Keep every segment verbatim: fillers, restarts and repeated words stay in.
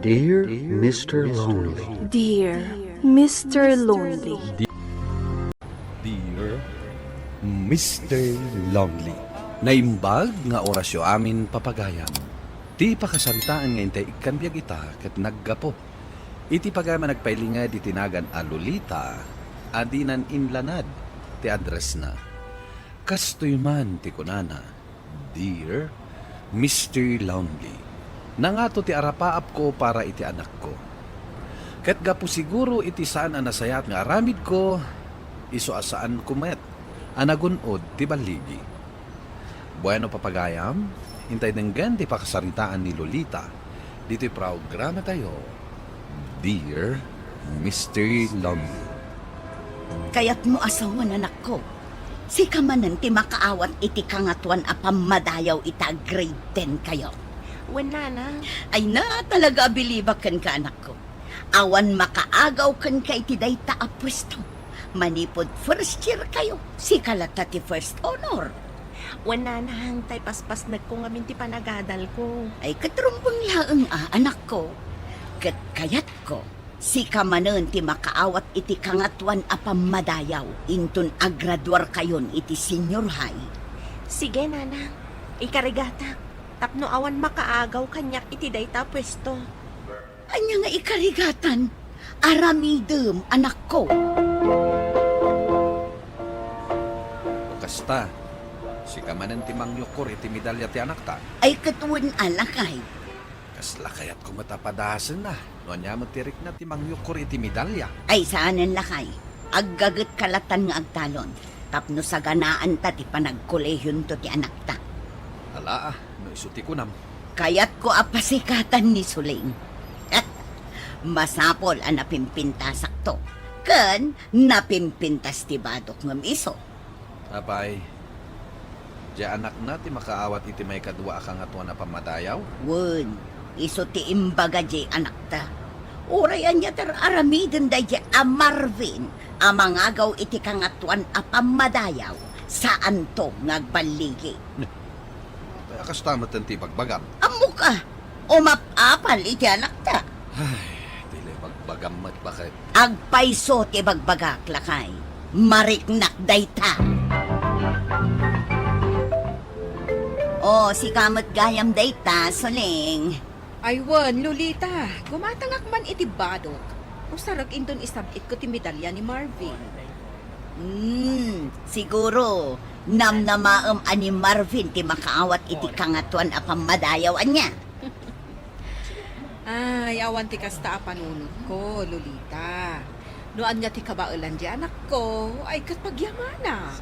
Dear Mister Lonely. Dear Mister Lonely. Dear Mister Lonely. Naimbag nga orasyo amin, papagayam. Ti pakasaritaan nga intay ikkan biag ita ket naggapu iti pagayam a nagpailinged iti nagan a Lolita a dinan inlanad ti addressna. Kastoy man ti kunana, Dear Mister Lonely, nangato ti arapaapko para iti anakko. Ket gapu siguro iti saan a nasayaat nga aramidko, isu a saanko met a nagun-od ti balligi. Bueno, papagayam, intay denggen ti pakasaritaan ni Lolita ditoy programatayo, Dear Mister Lonely. Kayatmo a sawen, anakko. Sika manen ti makaawat iti Kangatoan a Pammadayaw ita a grade ten kayo. Wen, Nanang. Ay na, talaga a bilibak kenka, anakko. Awan makaagaw kenka iti dayta a puesto. Manipud first year kayo, sika latta ti first honor. Wen, Nanang, tay paspasnagko ngamin ti panagadalko. Ay, ket rumbeng laeng a, anakko. Ket kayatko, sika manen ti makaawat iti Kangatoan a Pammadayaw inton agraduarkayon iti senior high. Sige, Nanang. Ikarigatak tapno awan makaagaw kaniak iti dayta a puesto. Ania nga ikarigatan? Aramidem, anakko. Kasta, sika manen ti mangyukkor iti medalya ti anakta. Ay, ket wen a, lakay. Kasla kayatko met a padasenna no ania met ti rikna ti mangyukkor iti medalya. Ay, saanen, lakay. Aggagetka latan nga agtalon tapno saganaanta ti panagkolehionto ti anakta. Ala, no isu ti kunam. Kayatko a pasikatan ni Suling. Masapul a napimpintasakto ken napimpintas ti badok ngem isu. Apay, diay anakna ti makaawat iti maikadua a Kangatoan a Pammadayaw? Wen, isu ti imbaga diay anakta. Uray ania ti ar-aramiden daydiay a Marvin a mangagaw iti Kangatoan a Pammadayaw, saanto nga agballigi. Kasta met ti ibagbagam. Ammok a, umap-apal iti anakta. Ay, ti ibagbagam met baket. Agpayso ti ibagbagak, lakay. Mariknak dayta. O, sika met gayam dayta, Suling. Ay wen, Lolita, gumatangak man iti badok. Usarek inton isab-itko ti medalya ni Marvin. Hmm, siguro, namnamaem a ni Marvin ti makaawat iti Kangatoan a Pammadayaw, ania? Ay, awan ti kasta a panunotko, Lolita. No ania ti kabaelan ti anakko, ay ket pagyamanak.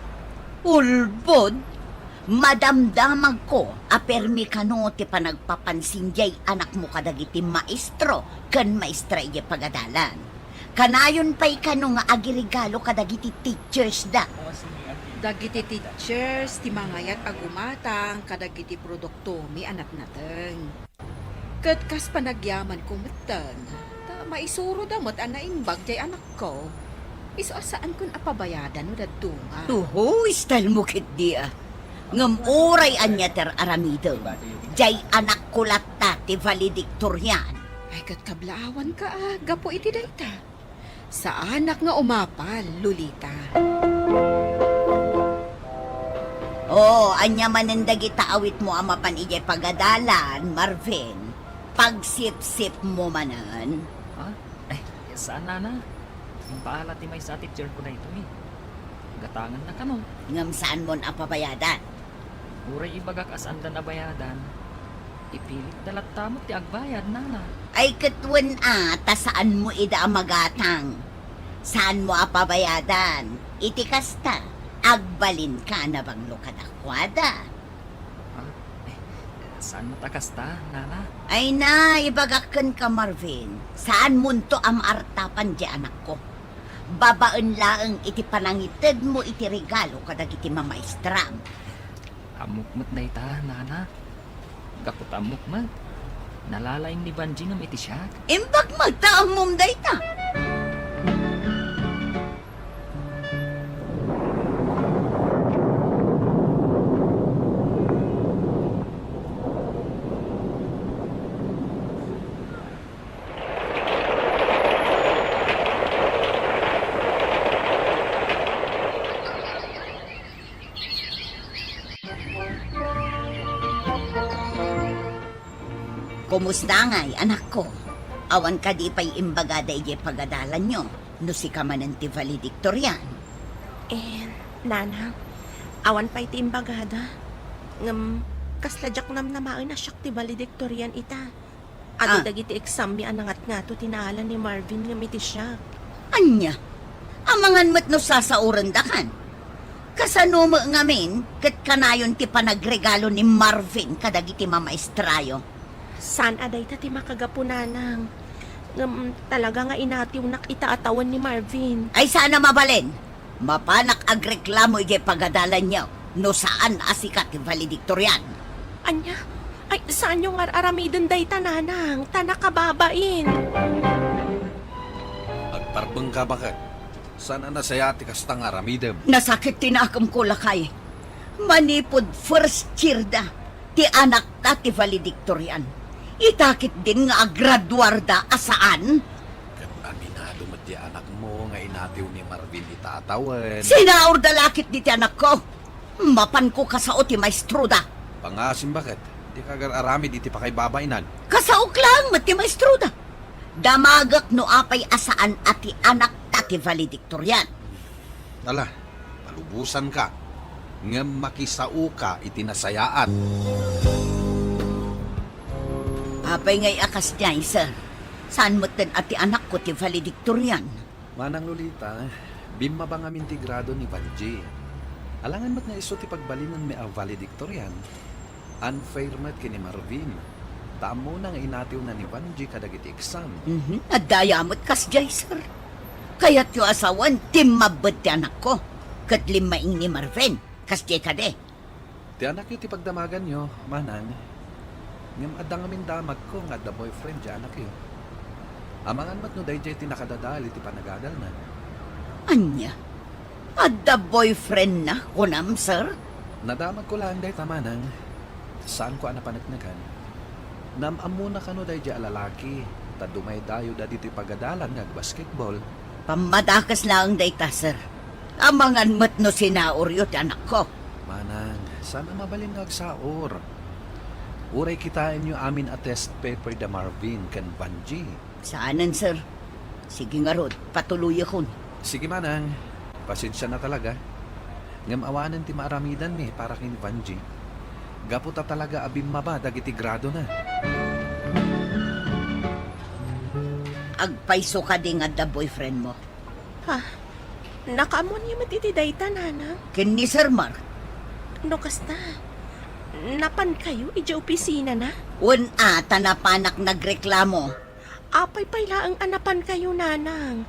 Ulbod, madamdamagko a permi kano ti panagpapansin diay anakmo kadagiti maestro ken maestra idiay pagadalan. Kanayon pay kano nga agregalo kadagiti teachers da. Dagiti teachers ti mangayat a gumatang kadagiti produktomi a natnateng. Ket kas panagyamanko metten, ta maisuroda met a naimbag diay anakko. Isu a saankon a pabayadan no dadduma. Uhu, style mo ketdi a. Ngem uray ania ti ar-aramidem, diay anakko latta ti valedictorian. Ay, ket kablaawanka a, gapu iti dayta. Saanak nga umapal, Lolita. O, ania manen dagita awitmo a mapan idiay pagadalan, Marvin? Pagsipsipmo manen? Ha? Ay, saan, Nana. Impaala ti maysa a teacherko daytoy. Gatangenna kano. Ngem saanmon a pabayadan? Uray ibagak a saandan a bayadan, ipilitda latta met ti agbayad, Nana. Ay, ket wen a, ta saanmo ida a magatang. Saanmo a pabayadan. Iti kasta, agbalinka a nabanglo kadakuada. Ah, eh, saan met a kasta, Nana? Ay na, ibagak kenka, Marvin. Saanmonto a maartapan diay anakko. Babaen laeng iti panangitedmo iti regalo kadagiti mamaestram. Ammok met dayta, Nana. Gapu ta ammok met, nalalaing ni Banji ngem iti siak. Imbag met ta ammom dayta. Kumusta ngay, anakko? Awan kadi pay imbagada idiay pagadalanyo no sika manen ti valedictorian? Eh, nanang, awan pay ti imbagada. Ngem, kasla diak namnamaen a siak ti valedictorian ita. Adu Ah. dagiti exam-mi a nangatngato ti naala ni Marvin ngem iti siak. Ania? Amangan met no sasaorendakan. Kasano met ngamin ket kanayon ti panagregalo ni Marvin kadagiti mamaestrayo? Saan a dayta ti makagapu, nanang. Ngem talaga nga inatiwnak ita a tawen ni Marvin. Ay, saan a mabalin. Mapanak agreklamo idiay pagadalanyo no saan a sika ti valedictorian. Ania? Ay, saanyo nga ar-aramiden dayta, nanang, ta nakababain. Agparbengka, baket. Saan a nasayaat ti kasta nga aramidem? Nasakit ti nakemko, lakay. Manipud first year da, ti anakta ti valedictorian. Ita ketdin nga agraduarda a saan? Ket aminado met ti anakmo nga inatiw ni Marvin ita a tawen. Sinaurda la ketdi ti anakko. Mapanko kasao ti maestroda. Pangasim, baket, dika agar-aramid iti pakaibabainan. Kasaok laeng met ti maestroda. Damagek no apay a saan a ti anakta ti valedictorian. Ala, palubosanka, ngem makisaoka iti nasayaat. Apay ngay a kasdiay, sir? Saan metten a ti anakko ti valedictorian? Manang Lolita, bimmaba ngamin ti grado ni Vanji. Alangan met nga isu ti pagbalinenmi a valedictorian. Unfair met ken ni Marvin. Ta ammona nga inatiwna ni Vanji kadagiti exam. Mhm. Adda aya met kasdiay, sir. Kayatyo a sawen, timmabbed ti anakko. Ket limmaing ni Marvin. Kasdiay kadi. Ti anakyo ti pagdamaganyo, manang. Ngem adda ngamin damagko nga adda boyfriend ti anakyo. Amangan met no daydiay ti nakadadael iti panagadalna. Ania? Adda boyfriendna, kunam, sir? Nadamagko laeng dayta, manang. Saanko a napaneknekan. Naam-ammona kano daydiay a lalaki, ta dumaydayoda ditoy pagadalan nga agbasketball. Pammadakes laeng dayta, sir. Amangan met no sinaoryo ti anakko. Manang, saan a mabalin nga agsaor. Uray kitaenyo amin a test paper da Marvin ken Vanji. Saanen, sir. Sige ngarud, patuloyakon. Sige, manang. Pasensiana talaga. Ngem awanen ti maaramidanmi para ken Vanji. Gapu ta talaga a bimmaba dagiti gradona. Agpayso kadi nga adda boyfriendmo? Ha? Nakaammoanyo met iti dayta, nanang? Ken ni Sir Mark. No kasta, napankayo idiay opisinana? Wen a, ta napanak nagreklamo. Apay pay laeng a napankayo, nanang?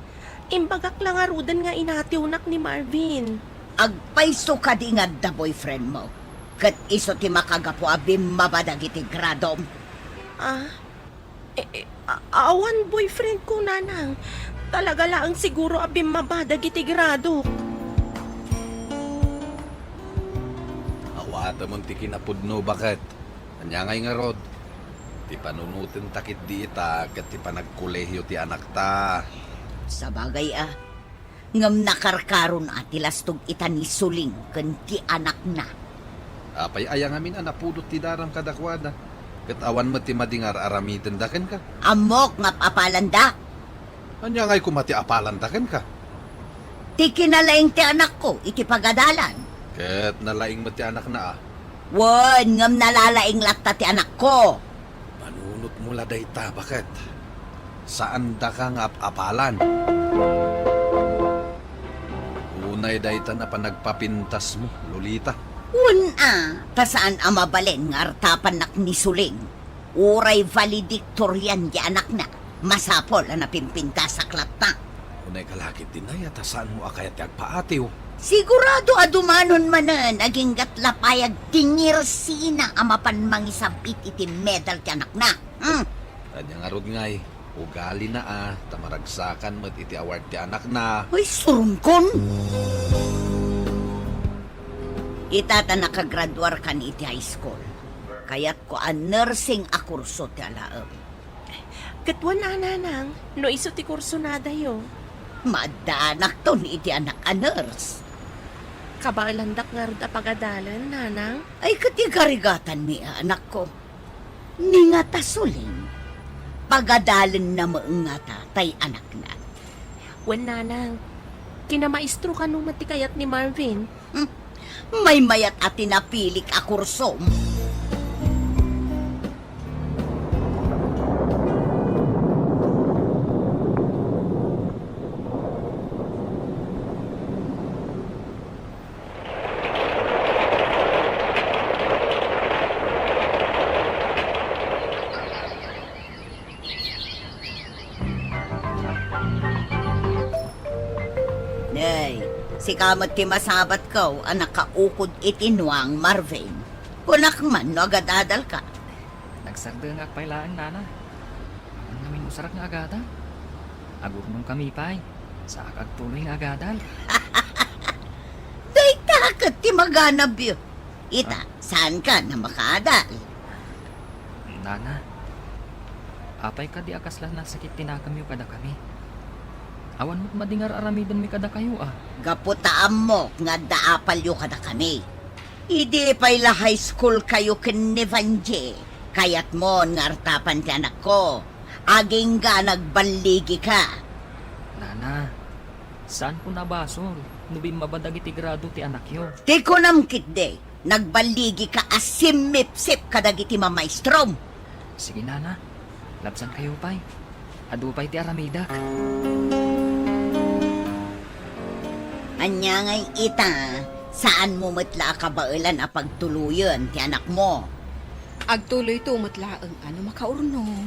Imbagak la ngaruden nga inatiwnak ni Marvin. Agpayso kadi nga adda boyfriendmo? Ket isu ti makagapu a bimmaba dagiti gradom? Ah? Eh, eh, a-, awan boyfriendko, nanang. Talaga laeng siguro a bimmaba dagiti gradok. Awatemon ti kinapudno, baket. Ania ngay ngarud? Ti panunotenta ketdi ita ket ti panagkolehio ti anakta. Sabagay a, ngem nakarkaron a ti lastog ita ni Suling ken ti anakna. Apay aya ngamin a napudot ti daram kadakuada, ket awan met ti madi nga ar-aramidenda kenka? Ammok nga ap-apalanda. Ania ngay koma ti apalanda kenka? Ti kinalaing ti anakko iti pagadalan. Ket nalaing met ti anakna a? Wen, ngem nalalaing latta ti anakko. Panunotmo la dayta, baket. Saandaka nga ap-apalan. Unay daytan a panagpapintasmo, Lolita. Wen a, ta saan a mabalin nga artapannak ni Suling. Uray valedictorian ti anakna, masapul a napimpintasak latta. Unay ka la ketdi nay a ta saanmo a kayat ti agpaatiw. Sigurado a dumanon manen agingga ti lapayag ti ngirsina a mapan mangisab-it iti medal ti anakna. Hmm. Ania ngarud ngay, ugalina a, ta maragsakan met iti award ti anakna. Ay, surungkon! Ita ta nakagraduarkan iti high school, kayatko a nursing a kurso ti alaem. Ket wen a, nanang, no isu ti kursonadayo? Maaddanakton iti anak a nurse. Kabaelandak ngarud a pagadalan, nanang? Ay, ket igarigatanmi a, anakko. Ni ngata Suling, pagadalenna met ngata tay anakna. Wen, nanang, kinamaestro kano met ti kayat ni Marvin? Hmm, maymayat a ti napilik a kursom. Nay, sika met ti masabatko a nakaukod iti nuang, Marvin. Kunak man no agad-adalka. Nagsardengak pay laeng, nana. Awan ngamin usarak nga agadal. Agurnongkami pay. Saak agtuloy nga agadal. Dayta ket ti maganabyo. Ita, ah, saanka a makaadal? Nana, apay kadi a kasla nasakit ti nakemyo kadakami? Awan met madi nga ar-aramidenmi kadakayo, a? Gapu ta ammok nga adda apalyo kadakami. Idi pay la high school kayo ken ni Vangie, kayatmon nga artapan ti anakko. Agingga nagballigika. Nana, saanko a basol no bimmaba dagiti grado ti anakyo. Ti kunam ketdi, nagballigika a simmipsip kadagiti mamaestrom. Sige, nana. Labsankayo pay. Adu pay ti aramidek. Ania ngay ita, saanmo met la a kabaelan a pagtuloyen ti anakmo? Agtuloyto met laeng a no makaurnong.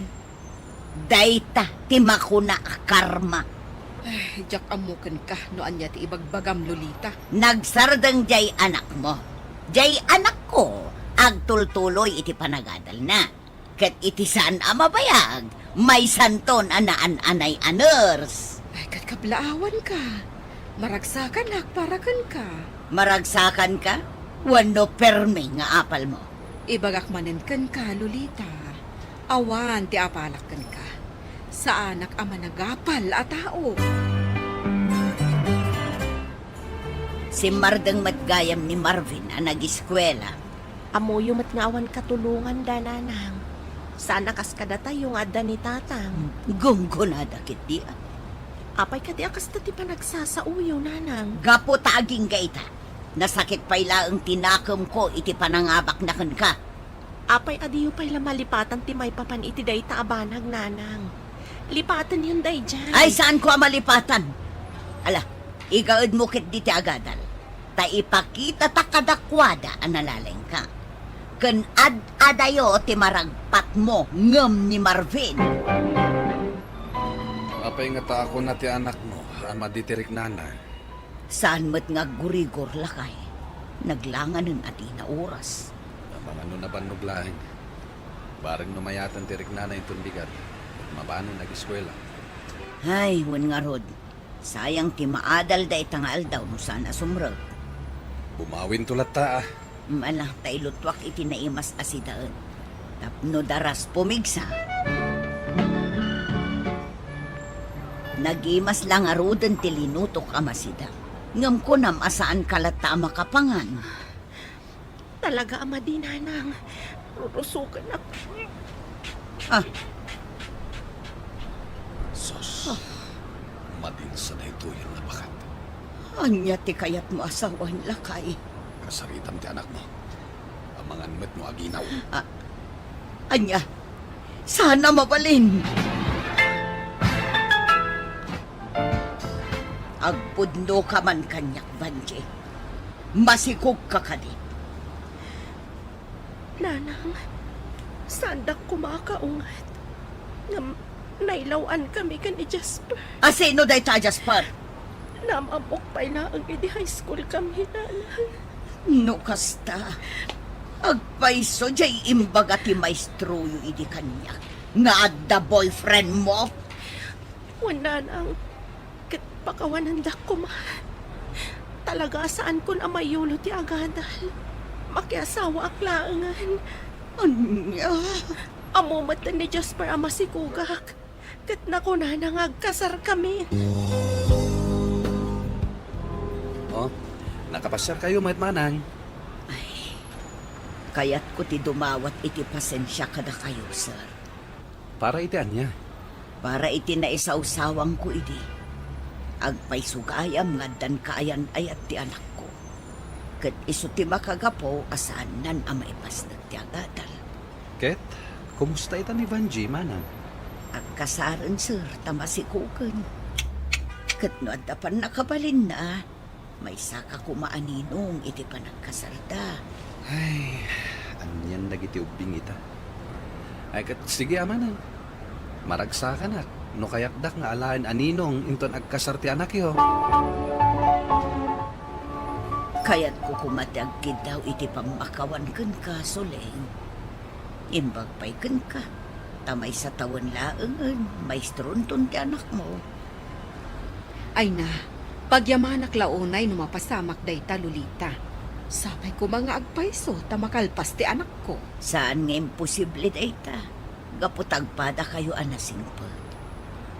Dayta ti makuna a karma. Ay, diak ammo kenka no ania ti ibagbagam, Lolita. Nagsardeng diay anakmo. Diay anakko, agtultuloy iti panagadalna. Ket iti saan a mabayag, maysanton a naan-anay a nurse. Ay, ket kablaawanka. Maragsakanak para kenka. Maragsakanka? Wenno permi nga apalmo? Ibagak manen kenka, Lolita. Awan ti apalak kenka. Saanak a managapal a tao. Simmardeng met gayam ni Marvin a nagiskuela. Ammoyo met nga awan katulonganda, nanang. Saan a kas kadatayo nga adda ni tatang. Gunggonada ketdi, a. Apay kadi a kasta ti panagsasaoyo, nanang? Gapu ta agingga ita, nasakit pay laeng ti nakemko iti panangabakna kenka. Apay a diyo pay la malipatan ti maipapan iti dayta a banag, nanang? Lipatenyon daydiay. Ay, saanko a malipatan? Ala, igaedmo ketdi ti agadal. Ta ipakitata kadakuada a nalalayka. Ken ad-adayo ti maragpatmo ngem ni Marvin. Apay ngata a kuna ti anakmo a madi ti riknana? Saan met nga aggurigor, lakay. Naglanganen a dina oras. Amangan no nabannog laeng. Bareng no mayaten ti riknana inton bigat, ket mabanen agiskuela. Ay, wen ngarud. Sayang ti maadal dayta nga aldaw no saan a sumrek. Bumawinto latta, a. Ala, ta ilutuak iti naimas a sidaen. Tapno daras pumigsa. Nagimas la ngaruden ti linutok a masida. Ngem kunam a saanka latta a makapangan. Talaga a madi, nanang. Rurusoken ako. Ah. Sus. Ah. Madin sa daytoy a nabakat. Ania ti kayatmo a sawen, lakay? Kasaritam ti anakmo. Amangan met no aginaw. Ah. Ania? Saan a mabalin? Agpudnoka man kaniak, Vangie. Masikogka kadi. Nanang, saandak koma a kaunget. Ngem nailaw-ankami ken ni Jasper. A sino dayta a Jasper? Naam-ammok pay laeng idi high school kami, nanang. No kasta, agpayso diay imbaga ti maestroyo idi kaniak nga adda boyfriendmo? Wen, nanang, ket pakawanendak koma. Talaga a saankon a mayulo ti agadal. Makiasawaak laengen. Ania? Ammo met ni Jasper a masikogak, ket nakunana nga agkasarkami. Oh, nakapasiarkayo met, manang? Ay, Kayatko ti dumawat iti pasensia kadakayo, sir. Para iti ania? Para iti naisawsawangko idi. Agpayso gayam nga addan kaayan-ayat ti anakko. Ket isu ti makagapu a saannan a maipasnek ti agadal. Ket, kumusta ita ni Vanji, manang? Agkasaren, sir, ta masikogen. Ket no adda pannakabalinna, maysaka koma a ninong iti panagkasarda. Ay, anian dagiti ubbing ita? Ay, ket sige, a manang. Maragsakanak no kayatdak nga alaen a ninong inton agkasar ti anakyo. Kayatko koma ti agkiddaw iti pammakawan kenka, Soleng. Imbag pay kenka, ta maysa tawen laengen maestronton ti anakmo. Ay na, pagyamanak la unay no mapasamak dayta, Lolita. Sapay koma nga agpayso ta makalpas ti anakko. Saan nga imposible dayta, gapu ta agpadakayo a nasingpet.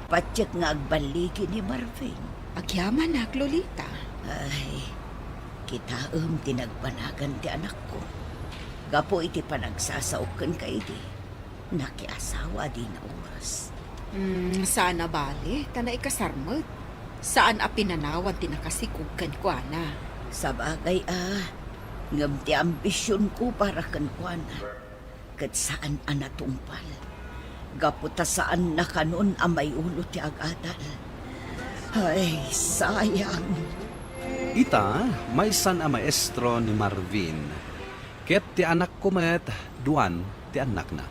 Patiek nga agballigi ni Marvin. Agyamanak, Lolita. Ay, kitaem ti nagbanagan ti anakko. Gapu iti panagsasaok kenka idi, nakiasawa a dina oras. Hmm, saan a bale, ta naikasar met. Saan a pinanawan ti nakasikog kenkuana. Sabagay a, ngem ti ambisionko para kenkuana, ket saan a natungpal. Gapu ta saanna kanon a maiulo ti agadal. Ay, sayang. Ita, maysan a maestro ni Marvin. Ket ti anakko met, duan ti annakna.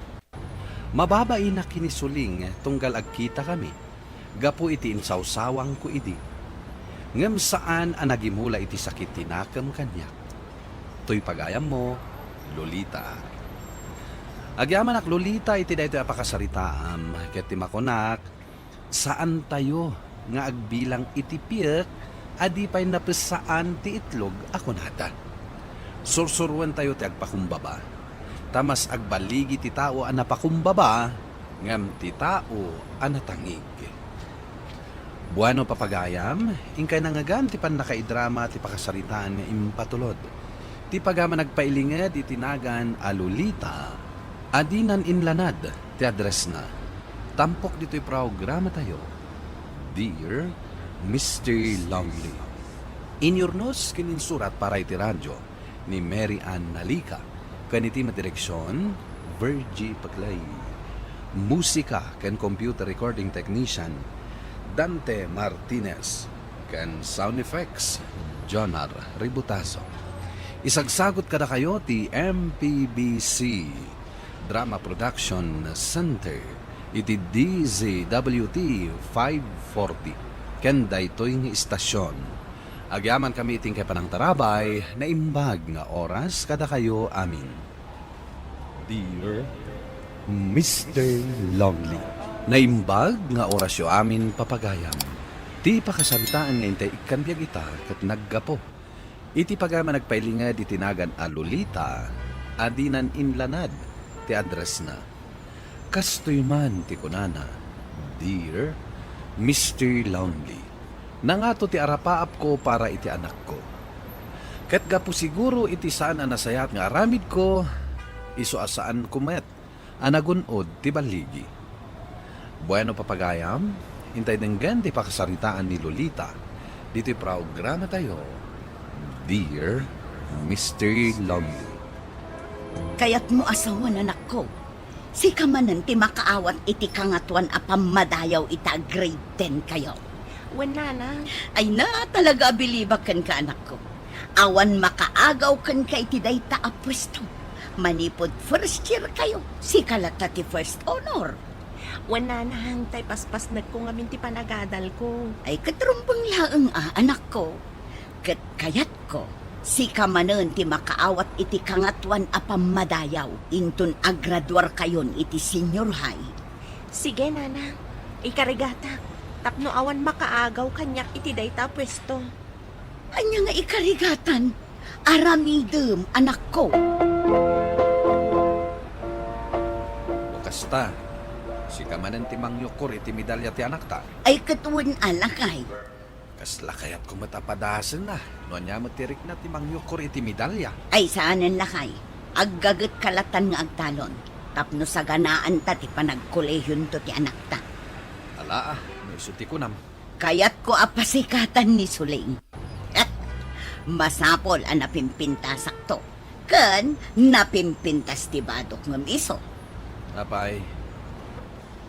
Mababainak ken ni Soleng tunggal agkitakami gapu iti insawsawangko idi. Ngem saan a nagimula iti sakit ti nakem kaniak. Toy pagayammo, Lolita. Agyamanak, Lolita, iti daytoy a pakasaritaam, ket ti makunak, saantayo nga agbilang iti piek a di pay napessaan ti itlog a kunada. Sursuroentayo ti agpakumbaba, ta mas agballigi ti tao a napakumbaba ngem ti tao a natangig. Bueno, papagayam, inkay nangngegan ti pannakaidrama ti pakasaritaan nga impatulod. Ti pagayam a nagpailinged iti nagan a Lolita a dinan inlanad ti addressna. Tampok ditoy programatayo, Dear Mister Lonely. Inyurnos ken insurat para iti radyo ni Mary Ann Nalica, ken iti madireksion, Virgie Paclay. Musika ken computer recording technician, Dante Martinez, ken sound effects, Jonar Ributazo. Isagsagut kadakayo ti M P B C Drama Production Center iti D Z W T five forty ken daytoy nga istasyon. Agyamankami iti inkay panangtarabay, naimbag nga oras kadakayo amin. Dear Mister Lonely, naimbag nga orasyo amin, papagayam. Ti pakasaritaan nga intay ikkan biag ita ket naggapu iti pagayam a nagpailinged iti nagan a Lolita a dinan inlanad ti addressna. Kastoy man ti kunana, Dear Mister Lonely, nangato ti arapaapko para iti anakko. Ket gapu siguro iti saan a nasayaat nga aramidko, isu a saanko met a nagun-od ti balligi. Bueno, papagayam, intay denggen ti pakasaritaan ni Lolita ditoy programatayo, Dear Mister Lonely. Kayatmo a sawen, anakko. Sika manen ti makaawat iti Kangatoan a Pammadayaw ita grade ten kayo. Wen, Nanang. Ay na, talaga a bilibak kenka, anakko. Awan makaagaw kenka iti dayta a puesto. Manipud first year kayo, sika latta ti first honor. Wen, Nanang, tay paspasnekko ngamin ti panagadalko. Ay, ket rumbeng laeng a, anakko. Ket kayatko, sika manen ti makaawat iti Kangatoan a Pammadayaw inton agraduarkayon iti senior high. Sige, Nanang. Ikarigatak tapno awan makaagaw kaniak iti dayta a puesto. Ania nga ikarigatan? Aramidem, anakko. No kasta, sika manen ti mangyukkor iti medalya ti anakta. Ay, ket wen a, lakay. Kasla kayatko met a padasen a no ania met ti rikna ti mangyukkor iti medalya. Ay, saanen, lakay. Aggagetka latan nga agtalon, tapno saganaanta ti panagkolehionto ti anakta. Ala, a, no isu ti kunam. Kayatko a pasikatan ni Suling. Masapul a napimpintasakto, ken napimpintas ti badok ngem isu. Apay,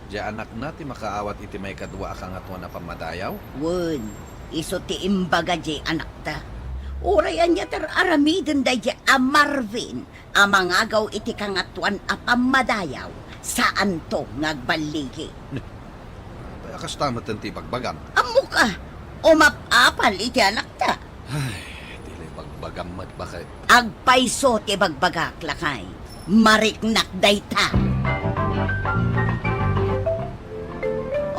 diay anakna ti makaawat iti maikadua a Kangatoan a Pammadayaw? Wen, isu ti imbaga diay anakta. Uray ania ti ar-aramiden daydiay a Marvin a mangagaw iti Kangatoan a Pammadayaw, saanto nga agballigi. Apay a kasta met ti ibagbagam? Ammok a, umap-apal iti anakta. Ay, dili ibagbagam met, baket. Agpayso ti ibagbagak, lakay. Mariknak dayta.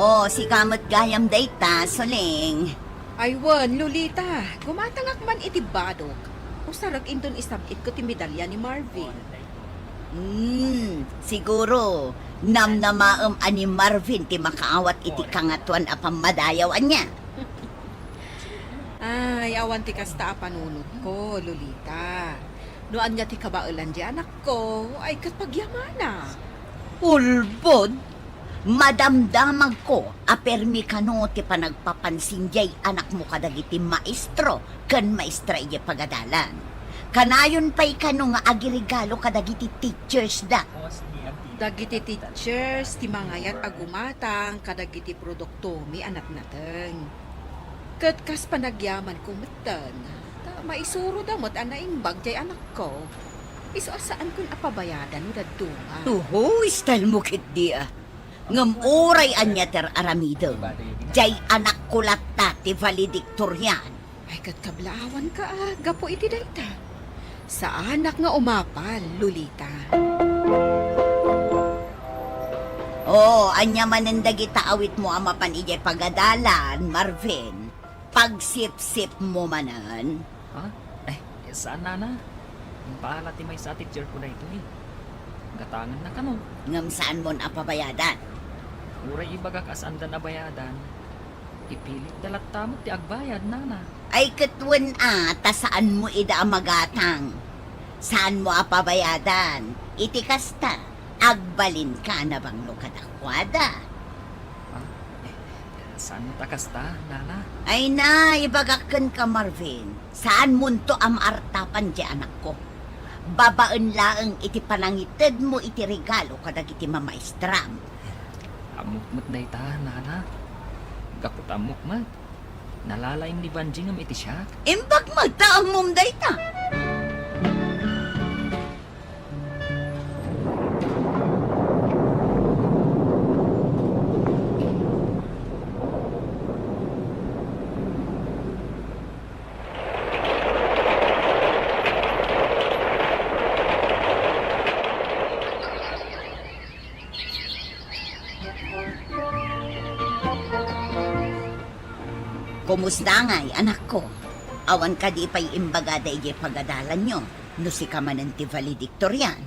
O, sika met gayam dayta, Suling. Ay wen, Lolita, gumatangak man iti badok. Usarek inton isab-itko ti medalya ni Marvin. Hmm, siguro, namnamaem a ni Marvin ti makaawat iti Kangatoan a Pammadayaw, ania? Ay, awan ti kasta a panunotko, Lolita. No ania ti kabaelan diay anakko, ay ket pagyamana. Ulbod! Madamdamagko a permi kano ti panagpapansin diay anakmo kadagiti maestro ken maestra idiay pagadalan. Kanayon pay kano nga agiregalo kadagiti teachers da. Dagiti teachers ti mangayat a gumatang kadagiti produktomi a natnateng. Ket kas panagyamanko metten, ta maisuroda met a naimbag diay anakko. Isu a saankon a pabayadan no dadduma. Uho, style mo ketdi a. Ngem uray ania ti ar-aramidem, diay anakko latta ti valedictorian. Ay, ket kablaawanka a, gapu iti dayta. Saanak nga umapal, Lolita. O, ania manen dagita awitmo a mapan idiay pagadalan, Marvin? Pagsipsipmo manen? Ha? Ay, saan, Nana. Impala ti maysa a teacherko daytoy. Gatangenna kano. Ngem saanmon a pabayadan? Uray ibagak a saandan a bayadan, ipilitda latta met ti agbayad, Nana. Ay, ket wen a, ta saanmo ida a magatang. Saanmo a pabayadan. Iti kasta, agbalinka a nabanglo kadakuada. Ah, eh, saan ta kasta, Nana? Ay na, ibagak kenka, Marvin. Saanmonto a maartapan diay anakko. Babaen laeng iti panangitedmo iti regalo kadagiti mamaestram. Ammok met dayta, Nana. Gapu ta ammok met, nalalaing ni Banji ngem iti siak. Imbag met ta ammom dayta. Kumusta ngay, anakko? Awan kadi pay imbagada idiay pagadalanyo no sika manen ti valedictorian?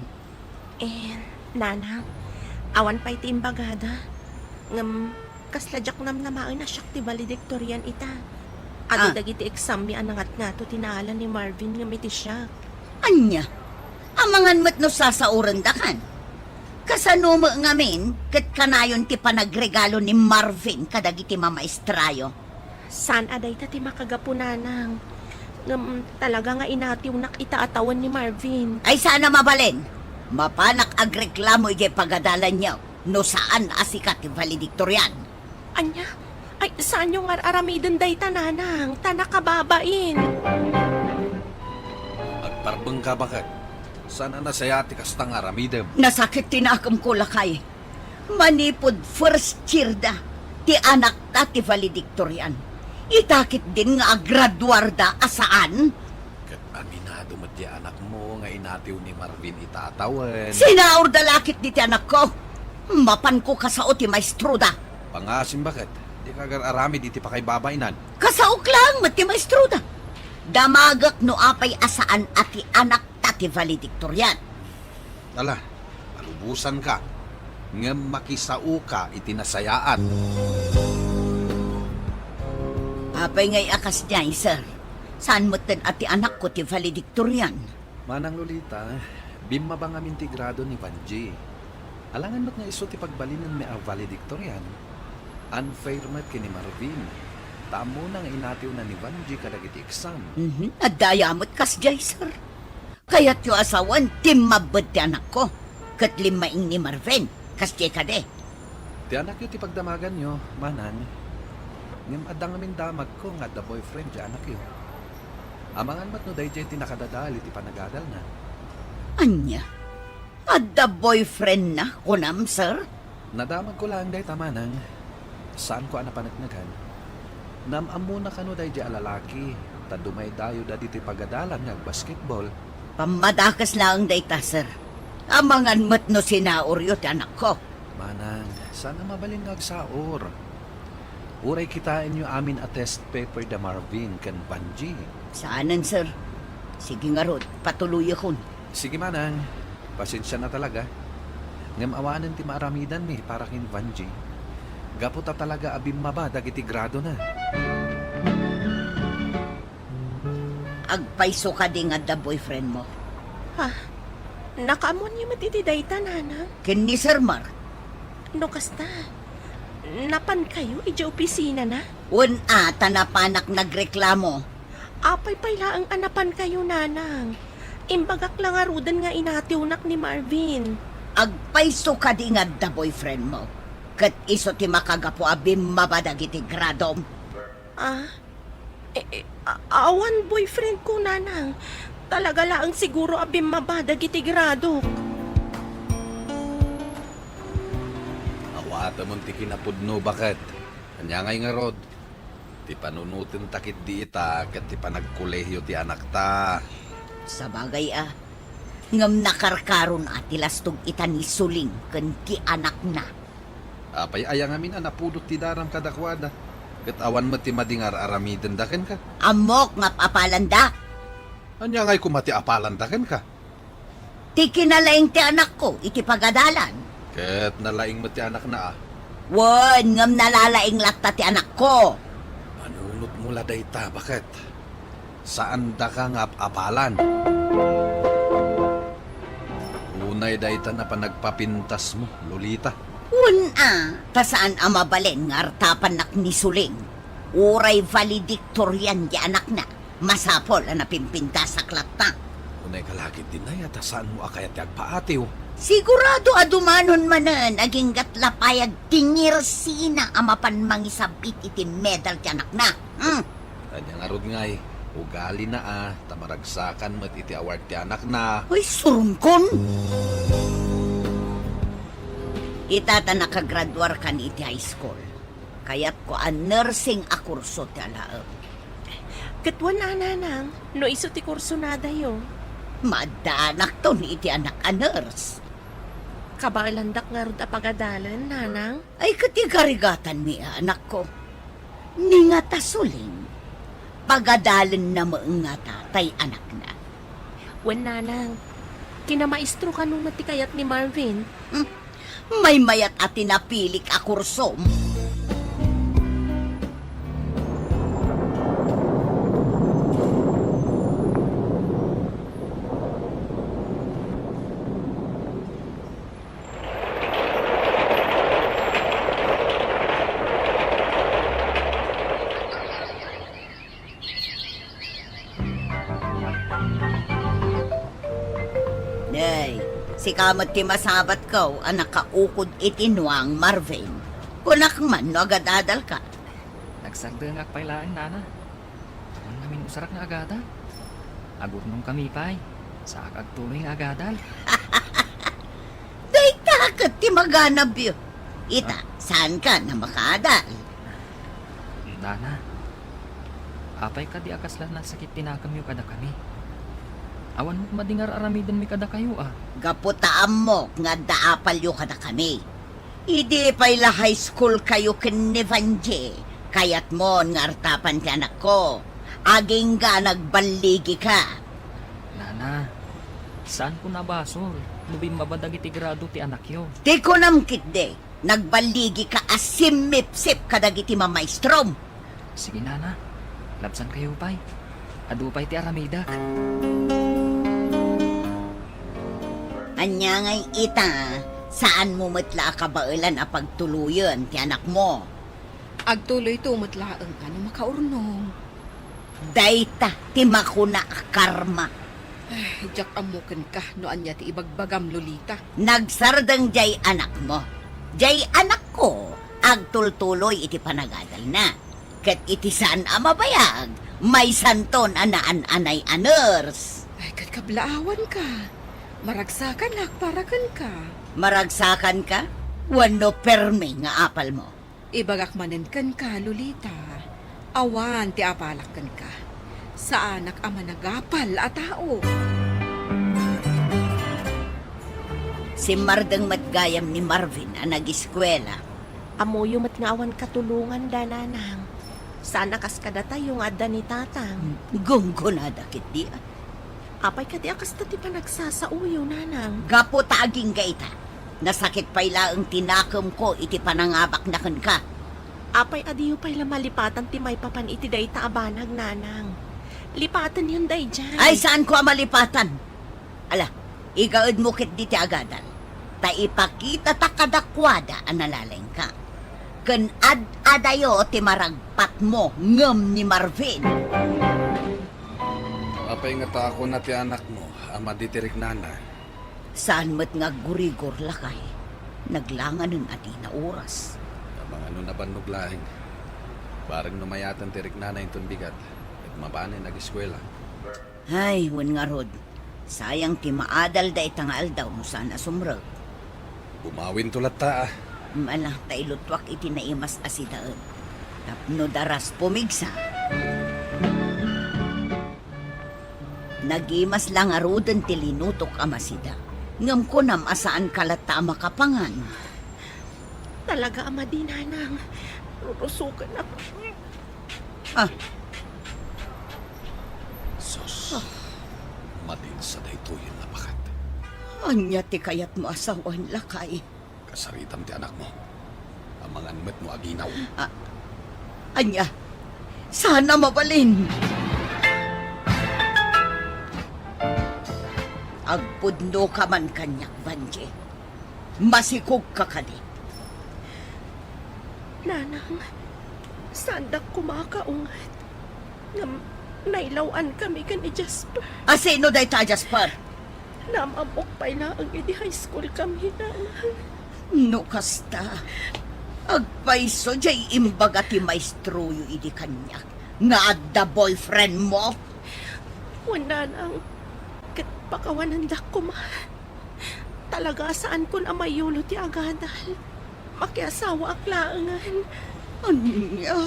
Eh, Nanang, awan pay ti imbagada. Ngem, kasla diak namnamaen a siak ti valedictorian ita. Adu Ah. dagiti exammi a nangatngato ti naala ni Marvin ngem iti siak. Ania? Amangan met no sasaorendakan. Kasano met ngamin ket kanayon ti panagregalo ni Marvin kadagiti mamaestrayo? Saan a dayta ti makagapu, Nanang. Ngem talaga nga inatiwnak ita a tawen ni Marvin. Ay, saan a mabalin. Mapanak agreklamo idiay pagadalanyo no saan a sika ti valedictorian. Ania? Ay, saanyo nga ar-aramiden dayta, Nanang, ta nakababain. Agtarbengka, baket. Saan a nasayaat ti kasta nga aramidem. Nasakit ti nakemko, lakay. Manipud first year da, ti anakta ti valedictorian. Ita ketdin nga agraduarda a saan? Ket aminado met ti anakmo nga inatiw ni Marvin ita a tawen. Sinaorda la ketdi ti anakko. Mapanko kasao ti maestroda. Pangasim, baket, dika agar-aramid iti pakaibabainan. Kasaok laeng met ti maestroda. Damagek no apay a saan a ti anakta ti valedictorian. Ala, palubosanka, ngem makisaoka iti nasayaat. Apay ngay a kasdiay, sir? Saan metten a ti anakko ti valedictorian? Manang Lolita, Bimmaba ngamin ti grado ni Vanji. Alangan met nga isu ti pagbalinenmi a valedictorian. Unfair met ken ni Marvin. Ta ammona nga inatiwna ni Vanji kadagiti exam. Mhm. Adda aya met kasdiay, sir. Kayatyo a sawen ti mabbed ti anakko ket limmaing ni Marvin. Kasdiay kadi. Ti anakyo ti pagdamaganyo, manang. Ngem adda ngamin damagko nga adda boyfriend ti anakyo. Amangan met no daydiay ti nakadadael iti panagadalna. Ania? Adda boyfriendna, kunam, sir? Nadamagko laeng dayta, manang. Saanko a napaneknegan. Naam-ammona kano daydiay a lalaki, ta dumaydayoda ditoy pagadalan nga agbasketball. Pammadakes laeng dayta, sir. Amangan met no sinauryo ti anakko. Manang, saan a mabalin nga agsaur. Uray kitaenyo amin a test paper da Marvin ken Vanji. Saanen, sir. Sige ngarud, patuloyakon. Sige, manang. Pasensia na talaga. Ngem awanen ti maaramidanmi para ken Vanji. Gapu ta talaga a bimmaba dagiti gradona. Agpayso kadi nga adda boyfriend mo? Ha? Nakaammoanyo met iti dayta, nanang? Ken ni Sir Mark. No kasta, napankayo idiay opisinana? Wen a, ta napanak nagreklamo. Apay pay laeng a napankayo, nanang? Imbagak la ngaruden nga inatiwnak ni Marvin. Agpayso kadi nga adda boyfriend mo? Ket isu ti makagapu a bimmaba dagiti gradom? Ah? Eh, eh, a-, awan boyfriend ko, nanang. Talaga laeng siguro a bimmaba dagiti gradok. Awatemon ti kinapudno, baket. Ania ngay ngarud? Ti panunotenta ketdi ita ket ti panagkolehio ti anakta. Sabagay a, ngem nakarkaron a ti lastog ita ni Suling ken ti anakna. Apay aya ngamin a napudot ti daram kadakuada, ket awan met ti madi nga ar-aramidenda kenka? Ammok nga ap-apalanda. Ania ngay koma ti apalanda kenka? Ti kinalaing ti anakko iti pagadalan. Ket nalaing met ti anakna a. Wen, ngem nalalaing latta ti anakko. Panunotmo la dayta, baket. Saandaka nga ap-apalan. Unay dayta a panagpapintasmo, Lolita. Wen a, ta saan a mabalin nga artapannak ni Suling. Uray valedictorian ti anakna, masapul a napimpintasak latta. Unay ka la ketdi, Nay, a ta saanmo a kayat ti agpaatiw. Sigurado a dumanon manen agingga ti lapayag ti ngirsina a mapan mangisab-it iti medal ti anakna. Hmm. Ania ngarud ngay, ugalina a, ta maragsakan met iti award ti anakna. Ay, surungkon! Ita ta nakagraduarkan iti high school, kayatko a nursing a kurso ti alaem. Ket wen a, nanang, no isu ti kursonadayo? Maaddanakton iti anak a nurse. Kabaelandak ngarud a pagadalen, nanang? Ay, ket igarigatanmi a, anakko. Ni ngata Suling, pagadalenna met ngata tay anakna. Wen, nanang, kinamaestro kano met ti kayat ni Marvin? Hmm. Maymayat a ti napilik a kursom. Nay, sika met ti masabatko a nakaukod iti nuang, Marvin. Kunak man no agad-adalka. Nagsardengak pay laeng, nana. Awan ngamin usarak nga agadal. Agurnongkami pay. Saak agtuloy nga agadal. Dayta ket ti maganabyo. Ita, ah, saankan a makaadal? Nana, apay kadi a kasla nasakit ti nakemyo kadakami? Awan met madi nga ar-aramidenmi kadakayo, a. Gapu ta ammok nga adda apalyo kadakami. Idi pay la high school kayo ken ni Vanji, kayatmon nga artapan ti anakko. Agingga nagballigi ka. Nana, saanko a basol no bimmaba dagiti grado ti anakyo. Ti kunam ketdi, nagballigi ka a simmipsip kadagiti mamaestrom. Sige, nana. Labsan kayo pay. Adu pay ti aramidek. Ania ngay ita, saanmo met la a kabaelan a pagtuloyen ti anakmo? Agtuloyto met laeng a no makaurnong. Dayta ti makuna a karma. Ay, diak ammo kenka no ania ti ibagbagam, Lolita. Nagsardeng diay anakmo. Diay anakko, agtultuloy iti panagadalna. Ket iti saan a mabayag, maysanton a naan-anay a nurse. Ay, ket kablaawanka. Maragsakanak para kenka. Maragsakanka? Wenno permi nga apalmo? Ibagak manen kenka, Lolita. Awan ti apalak kenka. Saanak a managapal a tao. Simmardeng met gayam ni Marvin a nagiskuela. Ammoyo met nga awan katulongan da, Nanang. Saan a kas kadatayo nga adda ni Tatang. Gunggonada ketdi, a. Apay kadi a kasta ti panagsasaoyo, Nanang? Gapu ta agingga ita, nasakit pay laeng ti nakemko iti panangabakna kenka. Apay a diyo pay la malipatan ti maipapan iti dayta a banag, Nanang? Lipatenyon daydiay. Ay, saanko a malipatan. Ala, igaedmo ketdi ti agadal, ta ipakitata kadakuada a nalalayka. Ken ad-adayo ti maragpatmo ngem ni Marvin. Apay ngata a kuna ti anakmo a madi ti riknana? Saan met nga aggurigor, lakay. Naglanganen a dina oras. Amangan no nabannog laeng. Bareng no mayaten ti riknana inton bigat, ket mabanen agiskuela. Ay, wen ngarud, sayang ti maadal dayta nga aldaw no saan a sumrek. Bumawinto latta, a. Ala, ta ilutuak iti naimas a sidaen. Tapno daras pumigsa. Nagimas la ngaruden ti linutok a masida, ngem kunam a saanka latta a makapangan. Talaga a madi, Nanang. Rurusoken ako. Ah. Sus. Ah. Madin sa daytoyen a baket. Ania ti kayatmo a sawen, lakay? Kasaritam ti anakmo. Amangan met no aginaw. Ah. Ania? Saan a mabalin? Agpudnoka man kaniak, Vangie. Masikogka kadi. Nanang, saandak koma a kaunget. Ngem nailaw-ankami ken ni Jasper. A sino dayta a Jasper? Naam-ammok pay laeng idi high school kami, Nanang. No kasta, agpayso diay imbaga ti maestroyo idi kaniak nga adda boyfriendmo? Wen, Nanang, ket pakawanendak koma. Talaga a saankon a mayulo ti agadal. Makiasawaak laengen. Ania?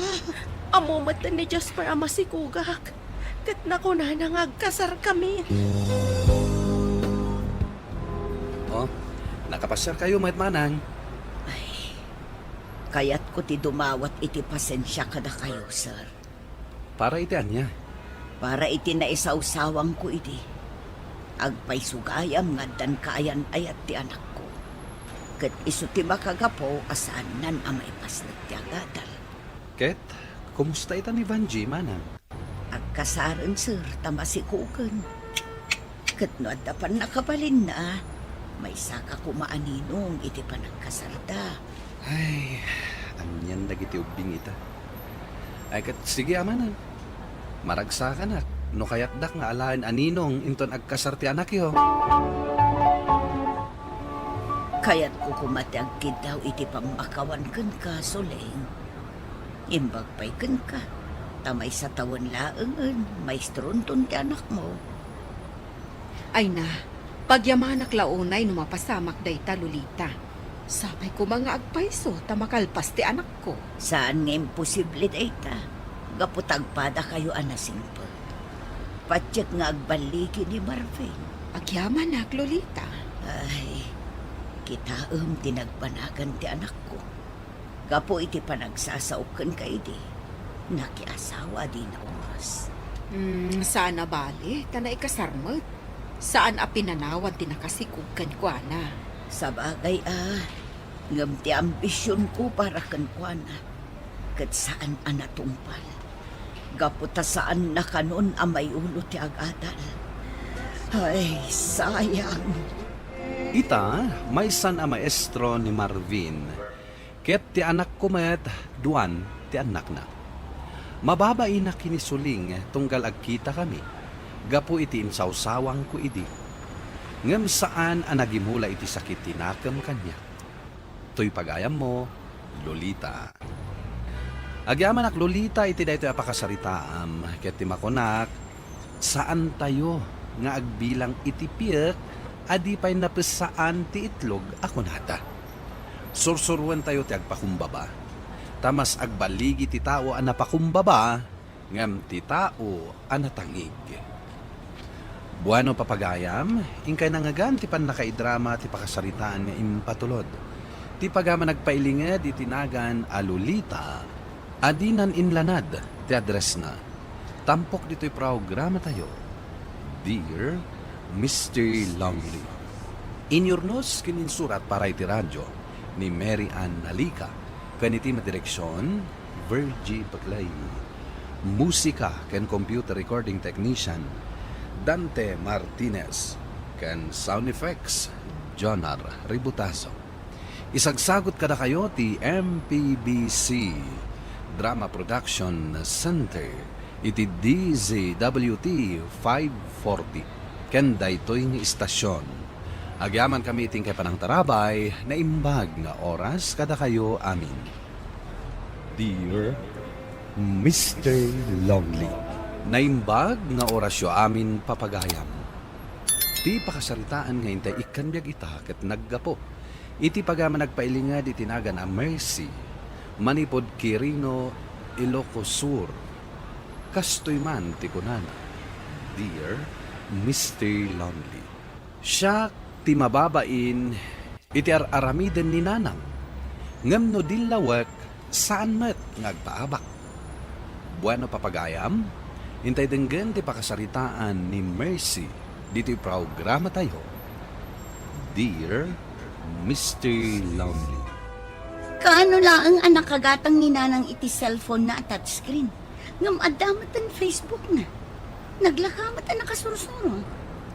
Ammo met ni Jasper a masikogak, ket nakunana nga agkasarkami. Oh, nakapasiarkayo met, Manang? Ay, kayatko ti dumawat iti pasensia kadakayo, sir. Para iti ania? Para iti naisawsawangko idi. Agpayso gayam nga addan kaayan-ayat ti anakko. Ket isu ti makagapu a saannan a maipasnek ti agadal. Ket, kumusta ita ni Vangie, Manang? Agkasaren, sir, ta masikogen. Ket no adda pannakabalinna, maysaka koma a ninong iti panagkasarda. Ay, anian dagiti ubbing ita. Ay, ket sige, Manang. Maragsakanak no kayatdak nga alaen a ninong inton agkasar ti anakyo. Kayatko koma ti agkiddaw iti pammakawan kenka, Suleng. Imbag pay kenka, ta maysa tawen laengen maestronton ti anakmo. Ay na, pagyamanak la unay no mapasamak dayta, Lolita. Sapay koma nga agpayso ta makalpas ti anakko. Saan nga imposible dayta, gapu ta agpadakayo a nasingpet. Patiek nga agballigi ni Marvin. Agyamanak, Lolita. Ay, kitaem ti nagbanagan ti anakko. Gapu iti panagsasaok kenka idi, nakiasawa a dina oras. Hmm, saan a bale, ta naikasar met. Saan a pinanawan ti nakasikog kenkuana. Sabagay a, ngem ti ambisionko para kenkuana, ket saan a natungpal. Gapu ta saanna kanon a mayulo ti agadal. Ay, sayang. Ita, maysan a maestro ni Marvin, ket ti anakko met, duan ti annakna. Mababainak ken ni Suling tunggal agkitakami gapu iti insawsawangko idi. Ngem saan a nagimula iti sakit ti nakem kaniak. Toy pagayammo, Lolita. Agyamanak, Lolita, iti daytoy a pakasaritaam, ket ti makunak, saantayo nga agbilang iti piek a di pay napessaan ti itlog a kunada. Sursuroentayo ti agpakumbaba, ta mas agbaligi ti tao a napakumbaba ngem ti tao a natangig. Bueno, papagayam, inkay nangngegan ti pannakaidrama ti pakasaritaan nga impatulod. Ti pagayam a nagpailinged iti nagan a Lolita a dinan inlanad ti addressna. Tampok ditoy programatayo, Dear Mister Lonely. Inyurnos ken insurat para iti radyo ni Mary Ann Nalica, ken iti madireksion, Virgie Paclay. Musika ken computer recording technician, Dante Martinez, ken sound effects, Jonar Ributazo. Isagsagut kadakayo ti M P B C Drama Production Center iti D Z W T five forty ken daytoy nga istasyon. Agyamankami iti inkay panangtarabay, naimbag nga oras kadakayo amin. Dear Mister Lonely. Naimbag nga orasyo amin, papagayam. Ti pakasaritaan nga intay ikkan biag ita ket naggapu iti pagayam a nagpailinged iti nagan a Mercy manipud Quirino, Ilocos Sur. Kastoy man ti kunana, Dear Mister Lonely. Siak ti mababain iti ar-aramiden ni Nanang, ngem no dillawek, saan met nga agpaabak. Bueno, papagayam, intay denggen ti pakasaritaan ni Mercy ditoy programatayo, Dear Mister Lonely. Kaano laeng a nakagatang ni Nanang iti cellphone-na a touchscreen? Ngem adda met ti Facebook-na. Naglaka met a nakasursuro.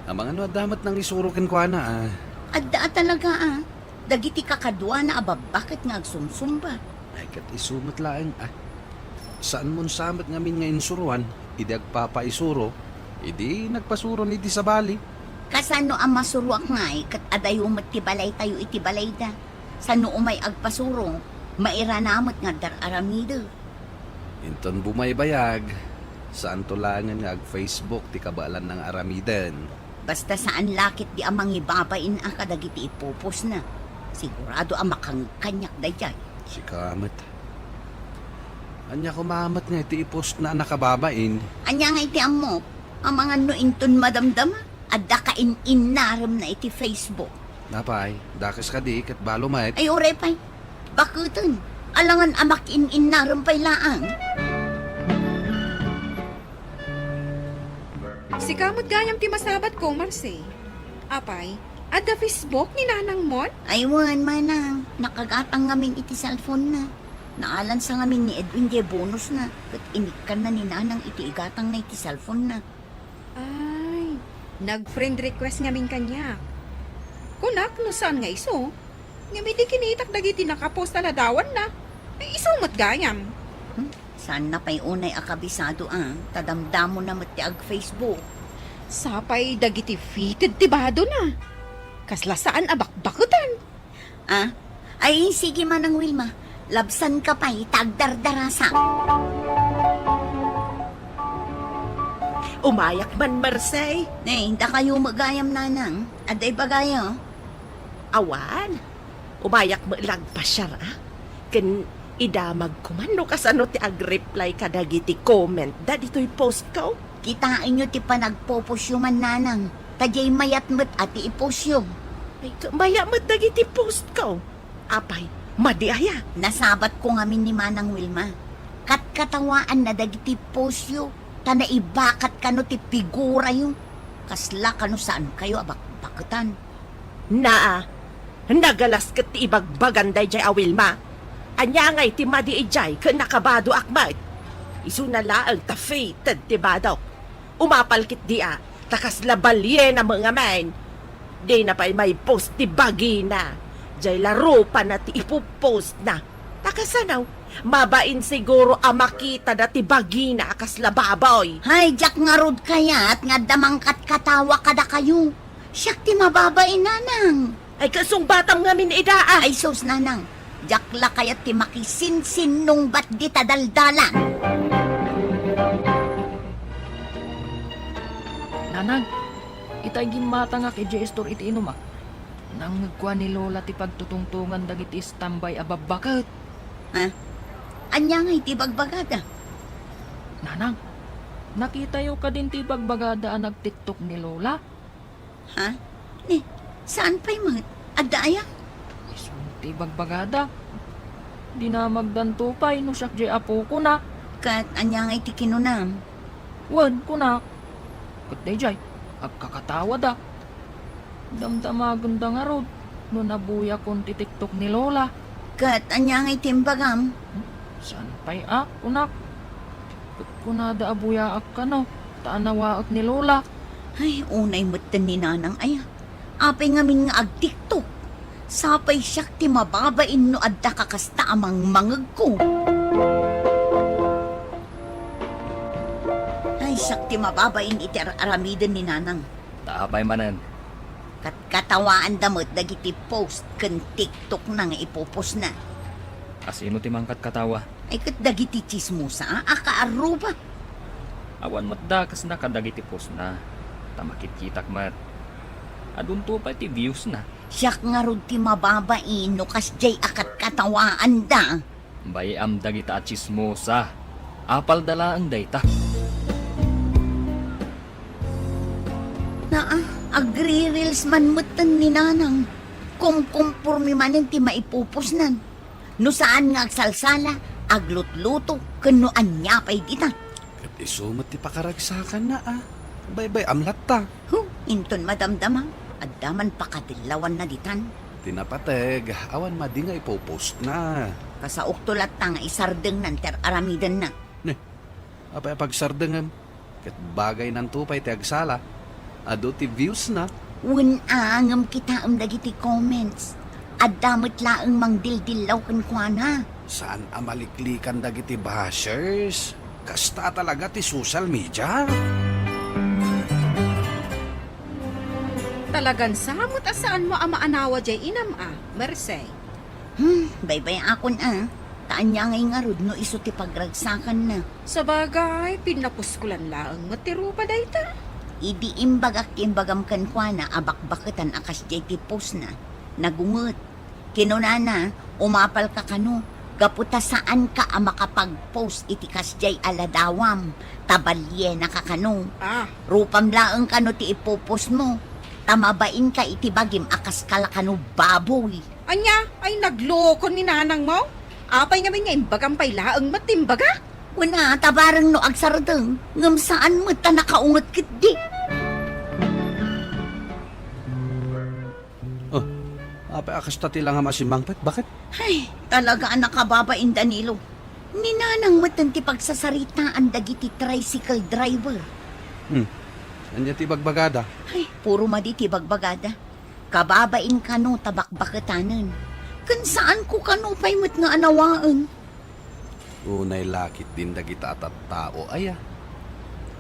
Amangan no adda met nangisuro kenkuana, ah. Adda a talaga, ah. Dagiti kakaduana a babbaket nga agsumsumba. Ay, ket isu met laeng, ah. Saanmon sa met ngamin nga insuroan, idi agpapaisuro, idi nagpasuron iti sabali. Kasano a masuroak ngay ket adayo met ti balaytayo iti balayda? Sano umay agpasuro, mairana met nga adda ar-aramidek. Inton bumaybayag, saanto laengen nga ag-Facebook ti kabaelanna nga aramiden. Basta saan la ketdi a mangibabain a kadagiti ipupusna. Sigurado a makangeg kaniak daydiay. Sika met. Ania koma met nga iti ipusna a nakababain? Ania nga iti ammok? Amangan no inton madamdama, adda kain-innaremna iti Facebook. Apay, dakes kadi ket balo met. Ay, uray pay. Baketen, alangan a makiin-innarem pay laeng. Sika met gayam ti masabatko, Marcy. Apay, adda Facebook ni Nanangmon? Ay, wen, manang. Nakagatang ngamin iti cellphone-na. Naalansa ngamin ni Edwin diay bonus-na, ket inikkanna ni Nanang iti igatangna iti cellphone-na. Ay, nag-friend request ngamin kaniak. Kunak no saan nga isu, ngem idi kinitak dagiti nakapost a ladawanna, ay isu met gayam. Hmm, saanna pay unay a kabisado a, ta damdamona met ti ag-Facebook. Sapay dagiti fitted ti badona. Kasla saan a bakbaketan. Ah? Ay, sige, Manang Wilma. Labsanka pay, ta agdardarasa. Umayak man, Marcy. Nay, dakayo met gayam, Nanang. Adda ibagayo? Awan. Umayak met la agpasiar, a. Ken idamagko man no kasano ti ag-reply kadagiti comment-da ditoy post-ko. Kitaenyo ti panagpopusyo man, Nanang. Ta diay mayat met a ti ipusyo. Ay, maya met dagiti post-ko. Apay, madi aya? Nasabatko ngamin ni Manang Wilma. Katkatawaanna dagiti post-yo, ta naibakat kano ti figura-yo. Kasla kano saankayo a bakbaketan. Naa, nagalas ket ti ibagbagan daydiay a Wilma. Ania ngay ti madi idiay ket nakabadoak met? Isuna laeng ta fitted ti badok. Umapal ketdi a, ta kasla baliena met ngamin. Dina pay maipost ti bagina. Jay la rupana ti ipupostna. Ta kasano? Mabain siguro a makitada ti bagina a kasla baboy. Hay, diak ngarud kayat nga adda mangkatkatawa kadakayo. Siak ti mababain, nanang. Ay, kasungbatam ngamin ida, ah. Ay, sus, nanang. Diak la kayat ti makisinsinnungbat dita daldalan. Nanang, itay gimmatangak idiay istor iti inuma. Nangngegko a ni Lola ti pagtutungtongan dagiti standby a babbaket. Ha? Ania nga iti bagbagada? Nanang, nakitayo kadin ti bagbagada a nag-TikTok ni Lola? Ha? Ni, saan pay met? Adda aya? Isu ti bagbagada. Dinamagdanto pay no siak jay apokona. Ket ania nga iti kinunam? Wen, kunak. Ket dayjay, agkakatawada. Damdamagenda ngarud no nabuyakon ti TikTok ni Lola. Ket ania nga iti imbagam? Saan pay a, kunak? Ket kunada a buyaak kano, ta anawaek ni Lola. Ay, unay metten ni Nanang aya. Apay ngamin nga ag-TikTok? Sapay siak ti mababain no adda kakasta a mangmangegko. Ay, siak ti mababain iti ar-aramiden ni Nanang. Ta apay manen? Katkatawaanda met dagiti post ken TikTok na nga ipupostna. Asino ti mangkatkatawa? Ay, ket dagiti tsismosa a kaarruba. Awan met dakesna kadagiti postna, ta makitkitak met. Adunto pay ti viewsna. Siak ngarud ti mababain no kasdiay a katkatawaanda. Bay-am dagita a tsismosa. Apalda laeng dayta. Naa, agri-reels man metten ni Nanang. Kumkumpormi manen ti maipupostnan. No saan nga agsalsala, aglutluto, ken no ania pay dita. Ket isu met ti pakaragsakanna, a. Baybay-am latta. Huh, inton madamdama, adda man pakadillawanna ditan. Ti napateg, awan madi nga ipupostna. Kasaokto latta nga isardengnan ti ar-aramidenna. Ne, apay a pagsardengem? Ket bagaynanto pay ti agsala. Adu ti viewsna. Wen a, ngem kitaem dagiti comments. Adda met laeng mangdildillaw kenkuana. Saan a maliklikan dagiti bashers. Kasta talaga ti social media. Talagan sa met a saanmo a maanawa jay inam a, Mersey. Hmm, baybay-akon a. Ta ania ngay ngarud no isu ti pagragsakanna? Sabagay, pinnapuskolan laeng met ti rupa dayta. Idi imbagak ti imbagam kenkuana a bakbaketan a kasdiay ti postna, nagunget. Kinunana, umapalka kano, gapu ta saanka a makapag-post iti kasdiay a ladawam, ta balienaka kano. Ah. Rupam laeng kano ti ipupostmo, ta mabainka iti bagim a kaskala kano baboy. Ania? Ay, nagloko ni nanangmo? Apay ngamin nga imbagam pay laeng met ti imbaga? Wen a, ta bareng no agsardeng, ngem saan met ta nakaunget ketdi. Oh, apay a kasta ti langam a simmangpet? Baket? Ay, talaga a nakababain, Danilo. Ni Nanang metten ti pagsasaritaan dagiti tricycle driver. Hmm. Ania ti bagbagada? Ay, puro madi ti bagbagada. Kababain kano ta bakbaketanen. Ken saanko kano pay met nga anawaen. Unay la ketdin dagita a tattao aya.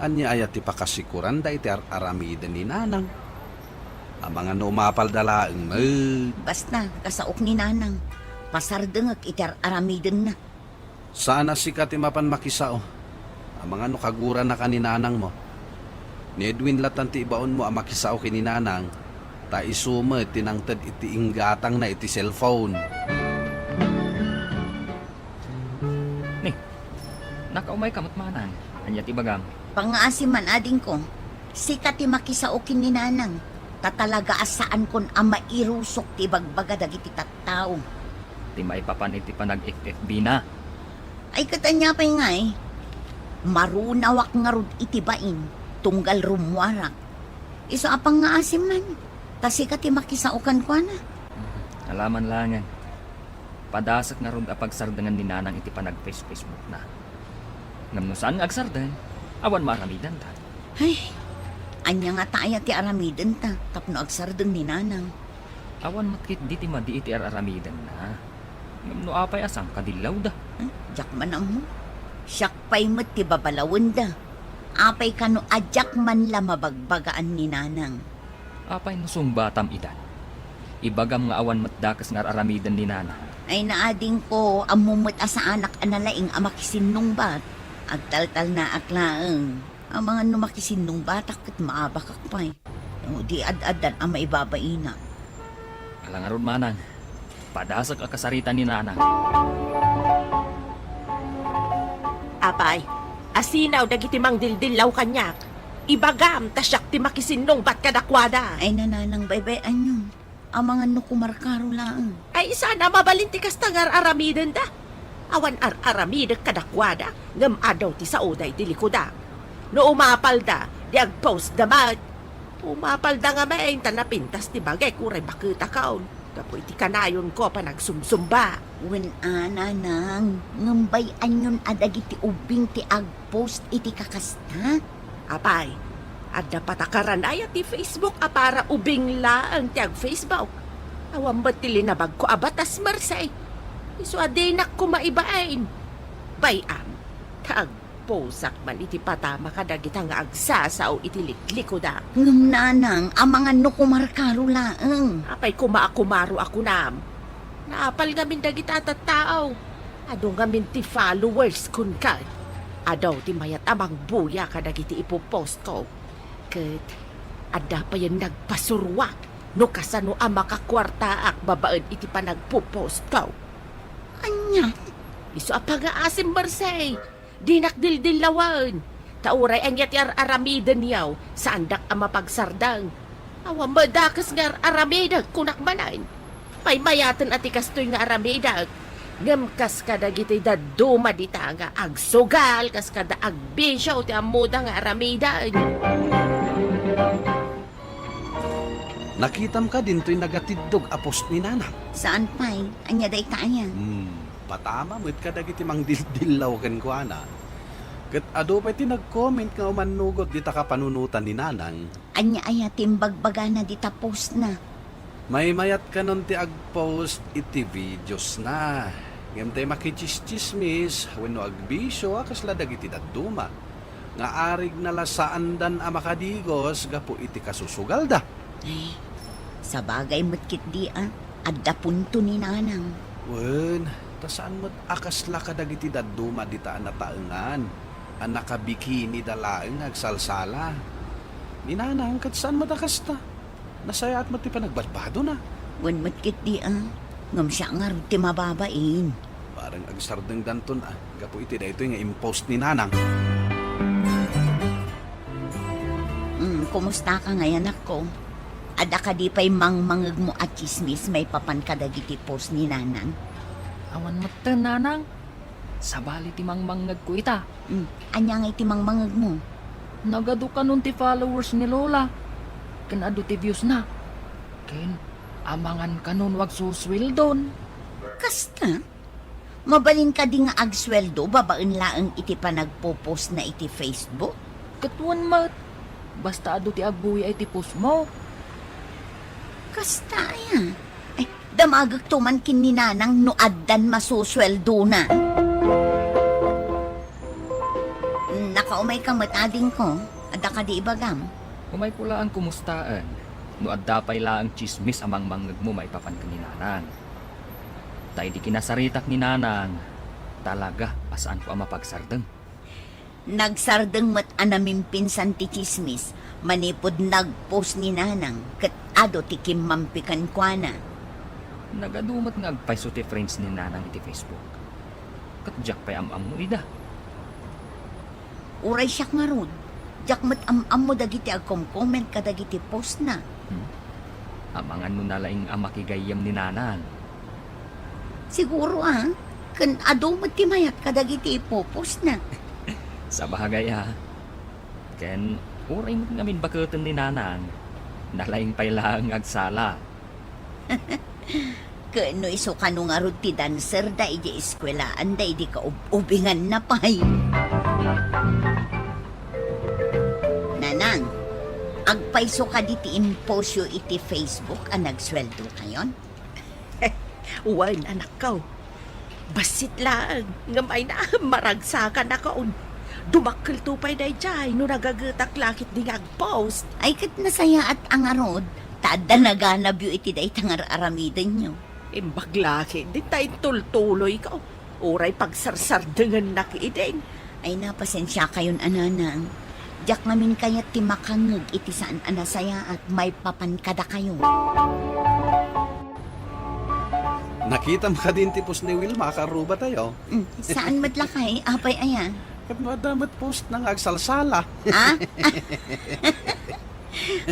Ania aya ti pakasikuran dayta ar-aramiden ni Nanang? Amangan no umapalda laeng met. Basta, kasaok ni Nanang. Pasardengek iti ar-aramidenna. Saan a sika ti mapan makisao. Amangan no kaguranaka ni nanangmo. Ni Edwin latan ti ibaonmo a makisao ken ni Nanang, ta isu met ti nangted iti inggatangna iti cellphone. Ni, nakaumayka met manang. Ania ti ibagam? Pangngaasim man, adingko. Sika ti makisao ken ni Nanang, ta talaga a saankon a mairusok ti ibagbaga dagiti tattao. Ti maipapan iti panag-F F B na. Ay, ket ania pay ngay? Marunawak ngarud iti bain, tunggal rummuarak. Isu a pangngaasim man, ta sika ti makisao kenkuana. Alaman laengen. Padasek ngarud a pagsardengen ni Nanang iti panag-Face-Facebookna. Ngem no saan nga agsardeng, awan maaramidanta. Ay, Ania ngata aya ti aramidenta tapno agsardeng ni Nanang? Awan met ketdi ti madi iti ar-aramidenna. Ngem no apay a sangkadillawda? Hmm, diak man ammo. Siak pay met ti babalawenda. Apay kano a diak man la mabagbagaan ni Nanang? Apay no sungbatam idan? Ibagam nga awan met dakes nga ar-aramiden ni Nanang. Ay, naadingko, ammo met a saanak a nalaing a makisinnungbat. Agtaltalnaak laeng. Amangan no makisinnungbatak ket maabakak pay. No di ad-addan a maibabaina. Ala ngarud, manang. Padasek a kasarita ni Nanang. Apay, asinaw dagiti mangdildillaw kaniak. Ibagam ta siak ti makisinnungbat kadakuada. Ay, nanang, baybay-anyon. Amangan no kumarkaro laeng. Ay, sana mabalin ti kasta nga ar-aramidenda. Awan ar-aramidek kadakuada, ngem adaw ti saoda iti likuda. No umapalda, di agpostda met. Umapalda ngamin ta napintas ti bagek uray baketakon. Gapu iti kanayonko a panagsumsumba. Wen a, nanang, ngem bay-anyon a dagiti ubbing ti agpost iti kakasta? Apay, adda patakaran aya ti Facebook a para ubbing laeng ti agFacebook? Awan met ti linabagko a batas, Marse. Isu a dinak koma ibain. Bay-am, ta ag- Pusak man iti patama kadagita nga agsasao iti liklikuda. Ngem nanang, amangan no kumarkaro laeng. Apay koma a kumaro a kunam? Naapal ngamin dagita a tattao. Adu ngamin ti followers kunka. Adu ti mayat a mangbuya kadagiti ipopostko. Ket adda payen nagpasuruak no kasano a makakuartaak babaen iti panagpopostko. Ania? Isu a pangaasim, Marse. Dinak dildillawen. Ta uray ania ti ar-aramidenyo, saandak a mapagsardeng. Awan met dakes nga ar-aramidek, kunak manen. Maymayaten a ti kastoy nga aramidek. Ngem kas kadagiti dadduma dita nga agsugal, kas kada agbisio ti ammoda nga aramiden. Nakitam kadi ditoy nagatiddog a post ni Nanang? Saan pay? Ania dayta aya? Hmm, patama met kadagiti mangdildillaw kenkuana. Ket adu pay ti nag-comment nga umannugot dita kapanunotan ni Nanang. Ania aya ti imbagbagana dita postna? Maymayat kanon ti agpost iti videosna. Ngem tay makichischismis wenno agbisio a kasla dagiti dadduma. Nga arigna la saandan a makadigos gapu iti kasusugalda. Eh, sabagay met ketdi a, adda punto ni Nanang. Wen, ta saan met a kasla kadagiti dadduma dita a nataengan, a nakabikinida laeng nga agsalsala. Ni Nanang ket saan met a kasta. Nasayaat met ti panagbadbadona. Wen met ketdi a, ngem siak ngarud ti mababain. Bareng agsardengdanton a, gapu iti daytoy nga impost ni Nanang. Hmm, kumustaka ngay, anakko? Adda kadi pay mangmangegmo a tsismis maipapan kadagiti post ni Nanang? Awan metten, Nanang. Sabali ti mangmangngegko ita. Hmm, ania ngay ti mangmangngegmo? Nagadu kanon ti followers ni Lola. Ken adu ti viewsna. Ken amangan kanon no agsusueldon. Kasta? Mabalin kadi nga agsueldo babaen laeng iti panagpo-postna iti Facebook? Ket wen met. Basta adu ti agbuya iti postmo. Kasta aya? Ay, damagekto man ken ni Nanang no addan masusueldona. Nakaumayka met, adingko. Adda kadi ibagam? Umayko laeng kumustaen no adda pay laeng tsismis a mangmangngegmo maipapan ken ni Nanang. Ta idi kinasaritak ni Nanang, talaga a saanko a mapagsardeng. Nagsardeng met a namimpinsan ti tsismis manipud nag-post ni Nanang ket adu ti kimmampi kenkuana. Nagadu met nga agpayso ti friends ni Nanang iti Facebook. Ket diak pay am-ammo ida. Uray siak ngarud, diak met am-ammo dagiti agkom-comment kadagiti postna. Hmm. Amangan no nalaing a makigayyem ni Nanang. Siguro, a, ken adu met ti mayat kadagiti ipopostna. Sabagay, a. Ken uray met ngamin baketen ni Nanang, nalaing pay laeng nga agsala. Ken no isu kano ngarud ti dancerda idiay eskuelaanda idi kaub-ubinganna pay. Nanang, Isu kadi ti impostyo iti Facebook a nagsueldokayon? Wen, anakko. Bassit laeng, ngem ay na, maragsakanakon. Dumakkelto pay daydiay no nagagetak la ketdi nga agpost. Ay, ket nasayaat a ngarud, ta adda naganabyo iti dayta nga ar-aramidenyo. Imbag la ketdi ta intultuloyko, uray pagsarsardengennak idi. Ay, napasensiakayon a nanang. Diak ngamin kayat ti makangngeg iti saan a nasayaat maipapan kadakayo. Nakitam kadin ti post ni Wilma a karrubatayo? Mm, saan met lakay, apay aya? Ket no adda met postna nga agsalsala. Ah?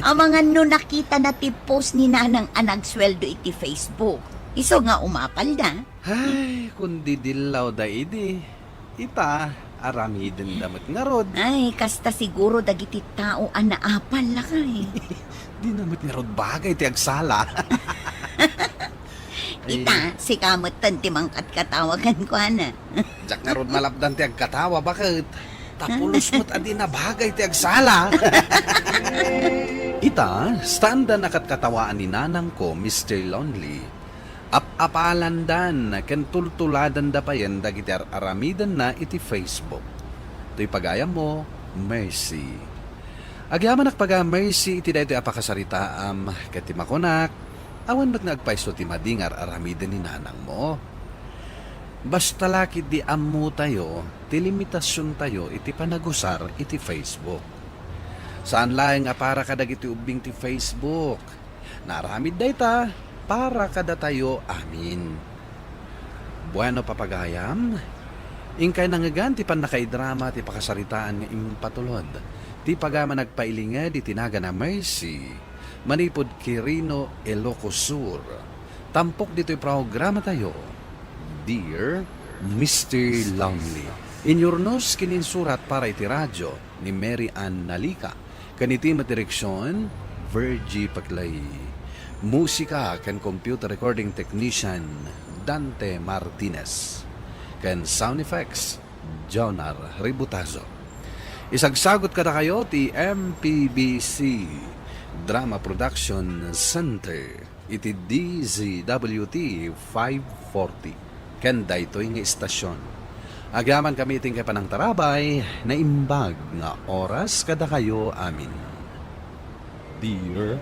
Amangan no nakitana ti post ni Nanang a nagsueldo iti Facebook. Isu nga umapalda. Ay, kun didillawda idi. Ita, aramidenda met ngarud. Ay, kasta siguro dagiti tao a naapal lakay. Dina met ngarud bagay ti agsala. Ita, sika metten ti mangkatkatawa kenkuana. Diak ngarud malapdan ti agkatawa, baket ta pulos met a dina bagay ti agsala. Ita, saandan a katkatawaan ni nanangko, Mister Lonely. Ap-apalandan ken tultuladanda payen dagiti ar-aramidenna iti Facebook. Toy pagayammo, Mercy. Agyamanak paga, Mercy, iti daytoy a pakasaritaam, ket ti makunak, awan met nga agpayso ti madi nga ar-aramiden ni nanangmo. Basta la ketdi ammotayo ti limitasiontayo iti panagusar iti Facebook. Saan laeng a para kadagiti ubbing ti Facebook. Naaramid dayta para kadatayo amin. Bueno, papagayam, inkay nangngegan ti pannakaidrama ti pakasaritaan nga impatulod ti pagayam a nagpailinged iti nagan a Mercy manipud Quirino, Ilocos Sur. Tampok ditoy programatayo, Dear Mister Lonely. Inyurnos ken insurat para iti radyo ni Mary Ann Nalica. Ken iti met direksion, Virgie Paclay. Musika ken computer recording technician, Dante Martinez. Ken sound effects, Jonar Ributazo. Isagsagot kadakayo ti M P B C Drama Production Center iti D Z W T five forty ken daytoy nga istasion. Agyamankami iti inkay panangtarabay, naimbag nga oras kadakayo amin. Dear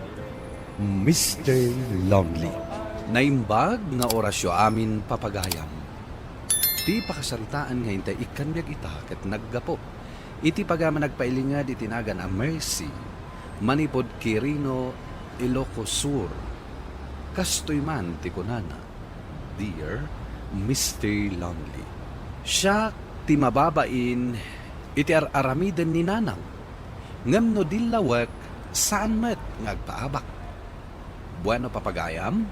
Mister Lonely. Naimbag nga orasyo amin, papagayam. Ti pakasaritaan nga intay ikkanbiag ita ket naggapu iti pagayam a nagpailinged iti nagan a Mercy manipud Quirino, Ilocos Sur. Kastoy man ti kunana, Dear Mister Lonely. Siak ti mababain iti ar-aramiden ni Nanang, ngem no dillawek, saan met nga agpaabak. Bueno, papagayam,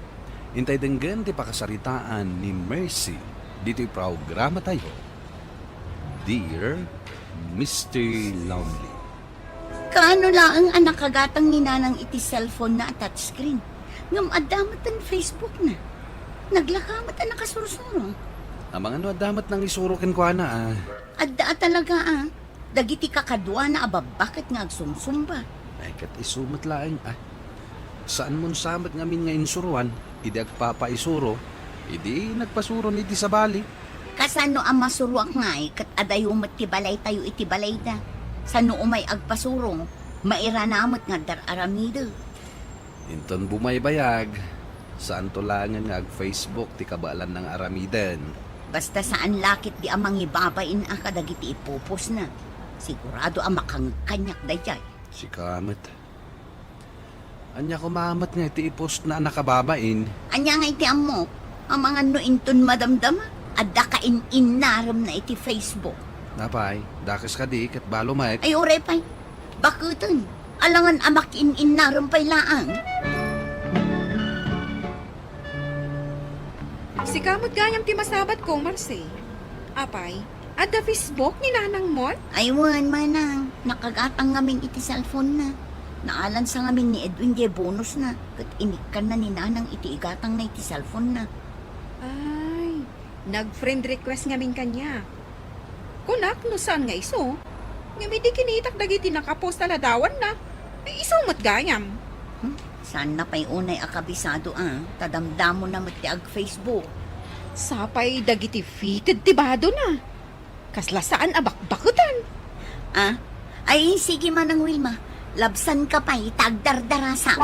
intay denggen ti pakasaritaan ni Mercy ditoy programatayo, Dear Mister Lonely. Kaano laeng a nakagatang ni Nanang iti cellphone-na a touchscreen? Ngem adda met ti Facebook-na. Naglaka met a nakasursuro. Amangan no adda met nangisuro kenkuana, ah. Adda a talaga, ah. Dagiti kakaduana a babbaket nga agsumsumba. Ay, ket isu met laeng, ah. Saanmon sa met ngamin nga insuroan, idi agpapaisuro, idi nagpasuron iti sabali. Kasano a masuroak ngay ket adayo met ti balaytayo iti balayda? Sano umay agpasuro, mairana met nga dar-aramidek. Inton bumaybayag, saanto laengen nga ag-Facebook ti kabaelanna nga aramiden. Basta saan la ketdi a mangibabain a kadagiti ipupostna. Sigurado a makangeg kaniak daydiay. Sika met. Ania koma met nga iti ipostna a nakababain? Ania nga iti ammok? Amangan no inton madamdama, adda kain-innaremna iti Facebook. Apay, dakes kadi ket balo met. Ay, uray pay. Baketen, alangan a makiin-innarem pay laeng. Sika met gayam ti masabatko, Marce. Apay, adda Facebook ni nanangmon? Ay wen, manang. Nakagatang ngamin iti cellphone-na. Naalansa ngamin ni Edwin jay bonus-na, ket inikkanna ni nanang iti igatangna iti cellphone-na. Ay, nag-friend request ngamin kaniak. Kunak no saan nga isu, ngem idi kinitak dagiti nakapost a ladawanna, Ay, isu met gayam. Hmm? Saanna pay unay a kabisado a, ta damdamona met ti ag-Facebook. Sapay dagiti fitted ti badona. Kasla saan a bakbaketan. Ah? Ay, sige, Manang Wilma. Labsanka pay ta agdardarasa.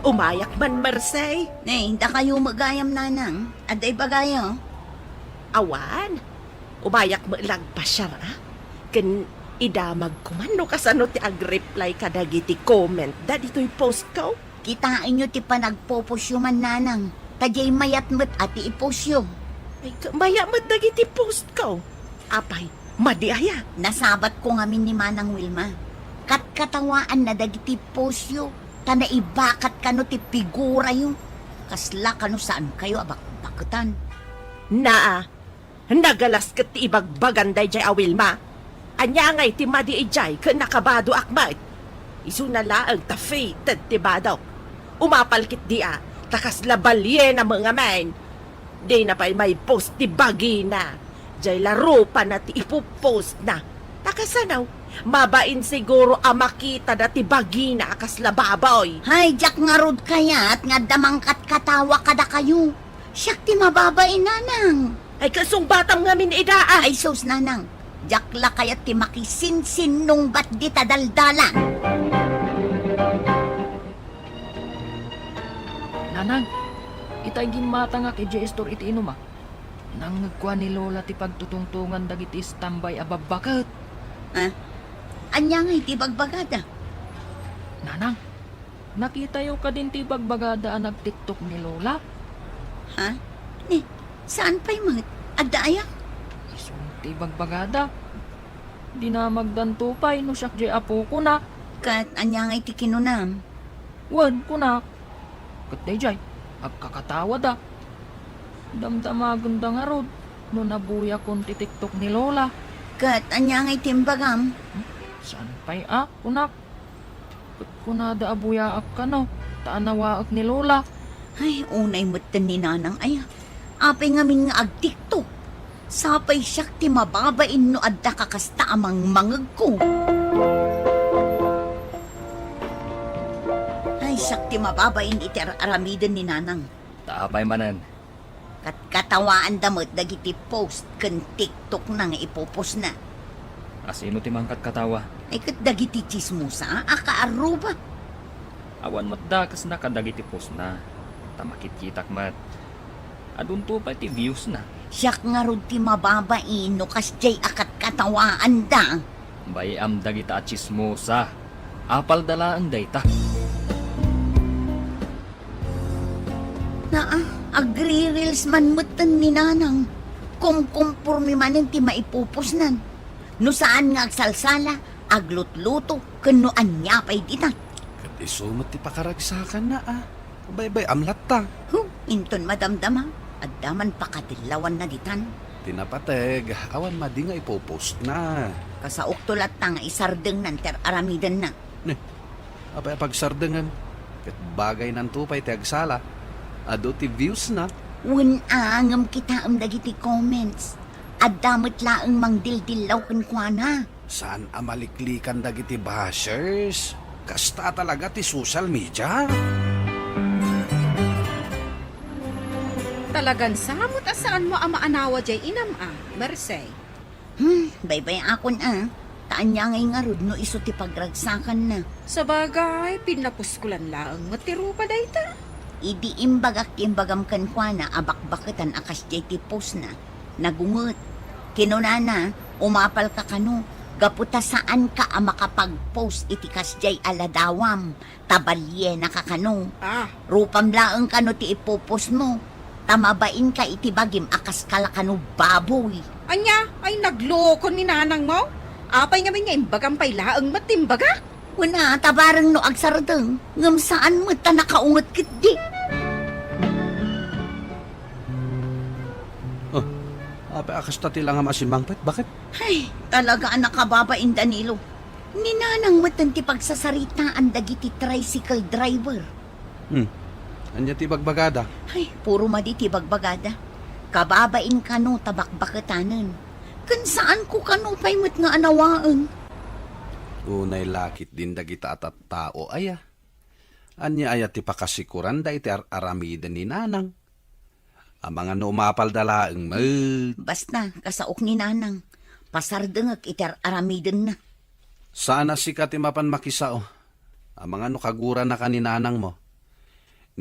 Umayak man, Marse. Nay, dakayo met gayam, Nanang. Adda ibagayo? Awan. Umayak met la agpasiar, a? Ken idamagko man no kasano ti ag-reply kadagiti comment da ditoy postko. Kitaenyo ti panagpopostyo man, Nanang, ta diay mayat met a ti ipostyo. Ay, ka-, mayat met dagiti postko. Apay, madi aya? Nasabatko ngamin ni Manang Wilma. Katkatawaanna dagiti postyo, ta naibakat kano ti figurayo. Kasla kano saankayo a bakbaketan. Naa, nagalas ket ti ibagbagan daydiay a Wilma. Ania ngay ti madi idiay ken nakabadoak met? Isuna laeng ta fitted ti badok. Umapal ketdi a, ta kasla baliena met ngamin. Dina pay maipost ti bagina. Diay la rupana ti ipupostna. Ta kasano? Mabain siguro a makitada ti bagina a kasla baboy. Hay, diak ngarud kayat nga adda mangkatkatawa kadakayo. Siak ti mababain, Nanang. Ay, kasungbatam ngamin ida, a. Ay, sus, Nanang. Diak la kayat ti makisinsinnungbat dita daldalan. Nanang, itay gimmatangak idiay istor iti inuma. Nangngegko a ni Lola ti pagtutungtongan dagiti istambay a babbaket. Ah? Ania ngay ti bagbagada? Nanang, nakitayo kadin ti bagbagada a nag-TikTok ni Lola? Ha? Ni, saan pay met? Adda aya? Isu ti bagbagada. Dinamagdanto pay no siak diay apokona. Ket ania ngay ti kinunam? Wen, kunak. Ket daydiay, agkakatawada. Damdamagenda ngarud no nabuyakon ti TikTok ni Lola. Ket ania ngay ti imbagam? Hmm? Saan pay a, kunak? Ket kunada a buyaak kano, ta anawaek ni Lola. Ay, unay metten ni Nanang aya. Apay ngamin nga ag-TikTok? Sapay siak ti mababain no adda kakasta a mangmangegko. Ay, siak ti mababain iti ar-aramiden ni Nanang. Ta apay manen? Katkatawaanda met dagiti post ken TikTokna nga ipupostna. A sino ti mangkatkatawa? Ay, ket dagiti tsismosa a kaarruba. Awan met dakesna kadagiti postna, ta makitkitak met. Adunto pay ti viewsna. Siak ngarud ti mababain no kasdiay a katkatawaanda. Bay-am dagita a tsismosa. Apalda laeng dayta. Naa, agri-reels man metten ni Nanang. Kumkumpormi manen ti maipupostnan. No saan nga agsalsala, aglutluto, ken no ania pay dita. Ket isu met ti pakaragsakanna, a. Baybay-am latta. Huh, inton madamdama, adda man pakadillawanna ditan. Ti napateg, awan madi nga ipupostna. Kasaokto latta nga isardengnan ti ar-aramidenna. Ne, apay a pagsardengem? Ket bagaynanto pay ti agsala. Adu ti viewsna. Wen a, ngem kitaem dagiti comments. Adda met laeng mangdildillaw kenkuana. Saan a maliklikan dagiti bashers? Kasta talaga ti social media. Talagan samot a saanmo a maanawa diay inam a, Marse. Hmm, baybay-akon a. Ta ania ngay ngarud no isu ti pagragsakanna? Sabagay, pinnapuskolan laeng met ti rupa dayta. Idi imbagak ti imbagam kenkuana a bakbaketan a kasdiay ti postna, nagunget. Kinunana, umapalka kano, gapu ta saanka a makapag-post iti kasdiay a ladawam. Ta balienaka kano. Ah. Rupam laeng kano ti ipupostmo. Ta mabainka iti bagim a kaskala kano baboy. Ania? Ay, nagloko ni nanangmo? Apay ngamin nga imbagam pay laeng met ti imbaga? Wen a, ta bareng no agsardeng, ngem saan met ta nakaunget ketdi. Oh, apay a kasta ti langam a simmangpet? Baket? Ay, talaga a nakababain, Danilo. Ni nanang metten ti pagsasaritaan dagiti tricycle driver. Hmm. Ania ti bagbagada? Ay, puro madi ti bagbagada. Kababain kano ta bakbaketanen. Ken saanko kano pay met nga anawaen. Unay lakit din dagita a tattao aya. Ania aya ti pakasikuranda iti ar-aramiden ni Nanang? Amangan no umapalda laeng met. Basta, kasaok ni Nanang. Pasardengek iti ar-aramidenna. Saan a sika ti mapan makisao. Amangan no kaguranaka ni Nanangmo.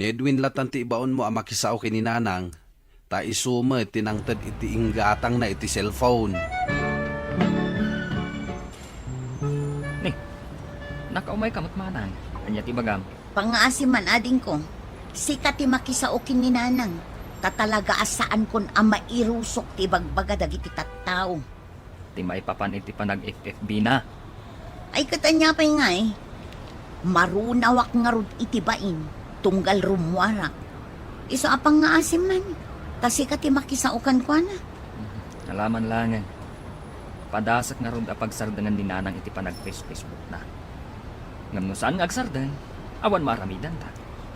Ni Edwin latan ti ibaonmo a makisao ken ni Nanang, ta isu met ti nangted iti inggatangna iti cellphone. Ni, nakaumayka met, Manang. Ania ti ibagam? Pangngaasim man, adingko. Sika ti makisao ken ni Nanang, ta talaga a saankon a mairusok ti ibagbaga dagiti tattao. Ti maipapan iti panag-F F B na. Ay, ket ania pay ngay? Marunawak ngarud iti bain, tunggal rummuarak. Isu a pangngaasim man, ta sika ti makisao kenkuana. Alaman laengen. Padasek ngarud a pagsardengen ni Nanang iti panag-Face-, Facebook na. Ngem no saan nga agsardeng, awan maaramidenta.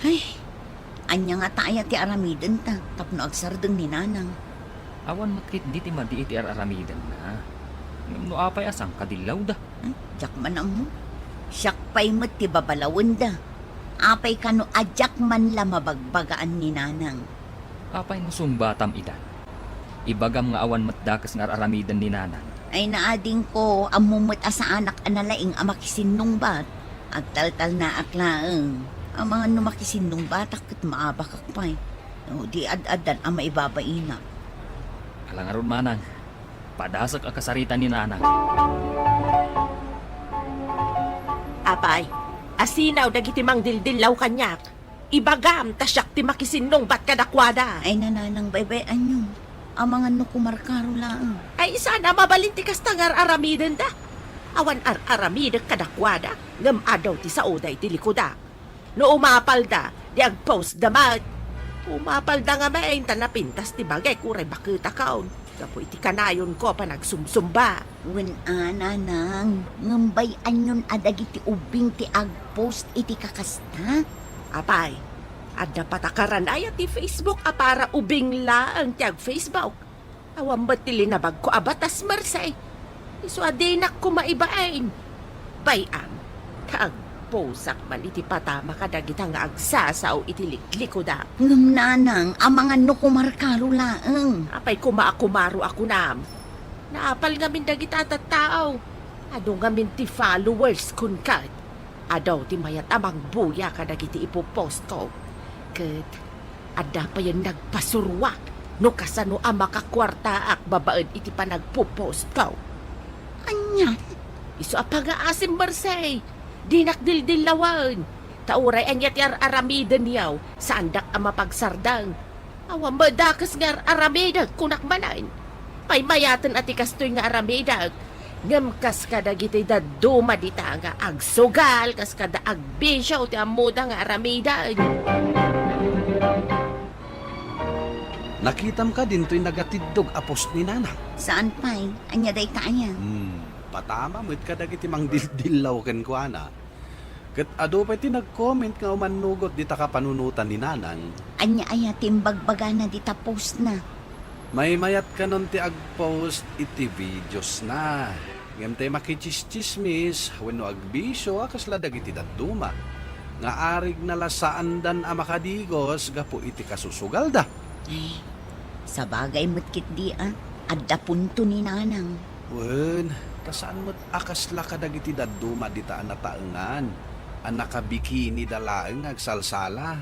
Ay, ania ngata aya ti aramidenta tapno agsardeng ni Nanang? Awan met ketdi ti madi iti ar-aramidenna. Ngem no apay a sangkadillawda? Hmm, diak man ammo. Siak pay met ti babalawenda. Apay kano a diak man la mabagbagaan ni Nanang? Apay no sungbatam ida? Ibagam nga awan met dakes nga ar-aramiden ni Nanang. Ay, naadingko, ammo met a saanak a nalaing a makisinnungbat. Agtaltalnaak laeng. Amangan no makisinnungbatak ket maabakak pay. No di ad-addan a maibabainak. Ala ngarud, Manang. Padasek a kasarita ni Nanang. Apay, asinaw dagiti mangdildillaw kaniak? Ibagam ta siak ti makisinnungbat kadakuada. Ay, Nanang, baybay-anyo. Amangan no kumarkaro laeng. Ay, saan a mabalin ti kasta nga ar-aramidenda? Awan ar-aramidek kadakuada, ngem adaw ti saoda iti likuda. No umapalda, di agpostda met. Umapalda ngamin ta napintas ti bagik uray baketakon gapu iti kanayonko a panagsumsumba. Wen a, Nanang, ngem bay-anyon a dagiti ubbing ti agpost iti kakasta? Apay, adda patakaran aya ti Facebook a para ubing laeng ti ag-Facebook? Awan met ti linabagko a batas, Merced. Isu a dinak koma ibain. Bay-am, ta agposak man iti patama kadagita nga agsasao iti liklikuda. Ngem, Nanang, amangan no kumarkaro laeng. Apay koma a kumaro a kunam? Naapal ngamin dagita a tattao. Adu ngamin ti followers kun ket. Adu ti mayat a mangbuya kadagiti ipopostko. Ket adda payen nagpasuruak no kasano a makakuartaak babaen iti panagpopostko. Ania? Isu a pangngaasim, Merced. Dinak dildillawen. Ta uray ania ti ar-aramidenyo, saandak a mapagsardeng. Awan met dakes nga ar-aramidek, kunak manen. Paymayaten a ti kastoy nga aramidek. Ngem kas kadagiti dadduma dita nga agsugal, kas kada agbisio ti ammoda nga aramiden. Nakitam ka dintoy nagatiddog a post ni Nanang? Saan pay? Ania dayta aya? Hmm, patama met kadagiti mangdildillaw kenkuana. Ket adu pay ti nag-comment nga umannugot dita kapanunotan ni Nanang. Ania aya ti imbagbagana dita postna? Maymayat kanon ti agpost iti videosna. Ngem tay makichischismis wenno agbisio a kasla dagiti dadduma nga arigna la saandan a makadigos gapu iti kasusugalda. Ay, sabagay met ketdi a adda punto ni Nanang. Wen, ta saan met a kasla kadagiti dadduma dita a nataengan a nakabikinida laeng nga agsalsala.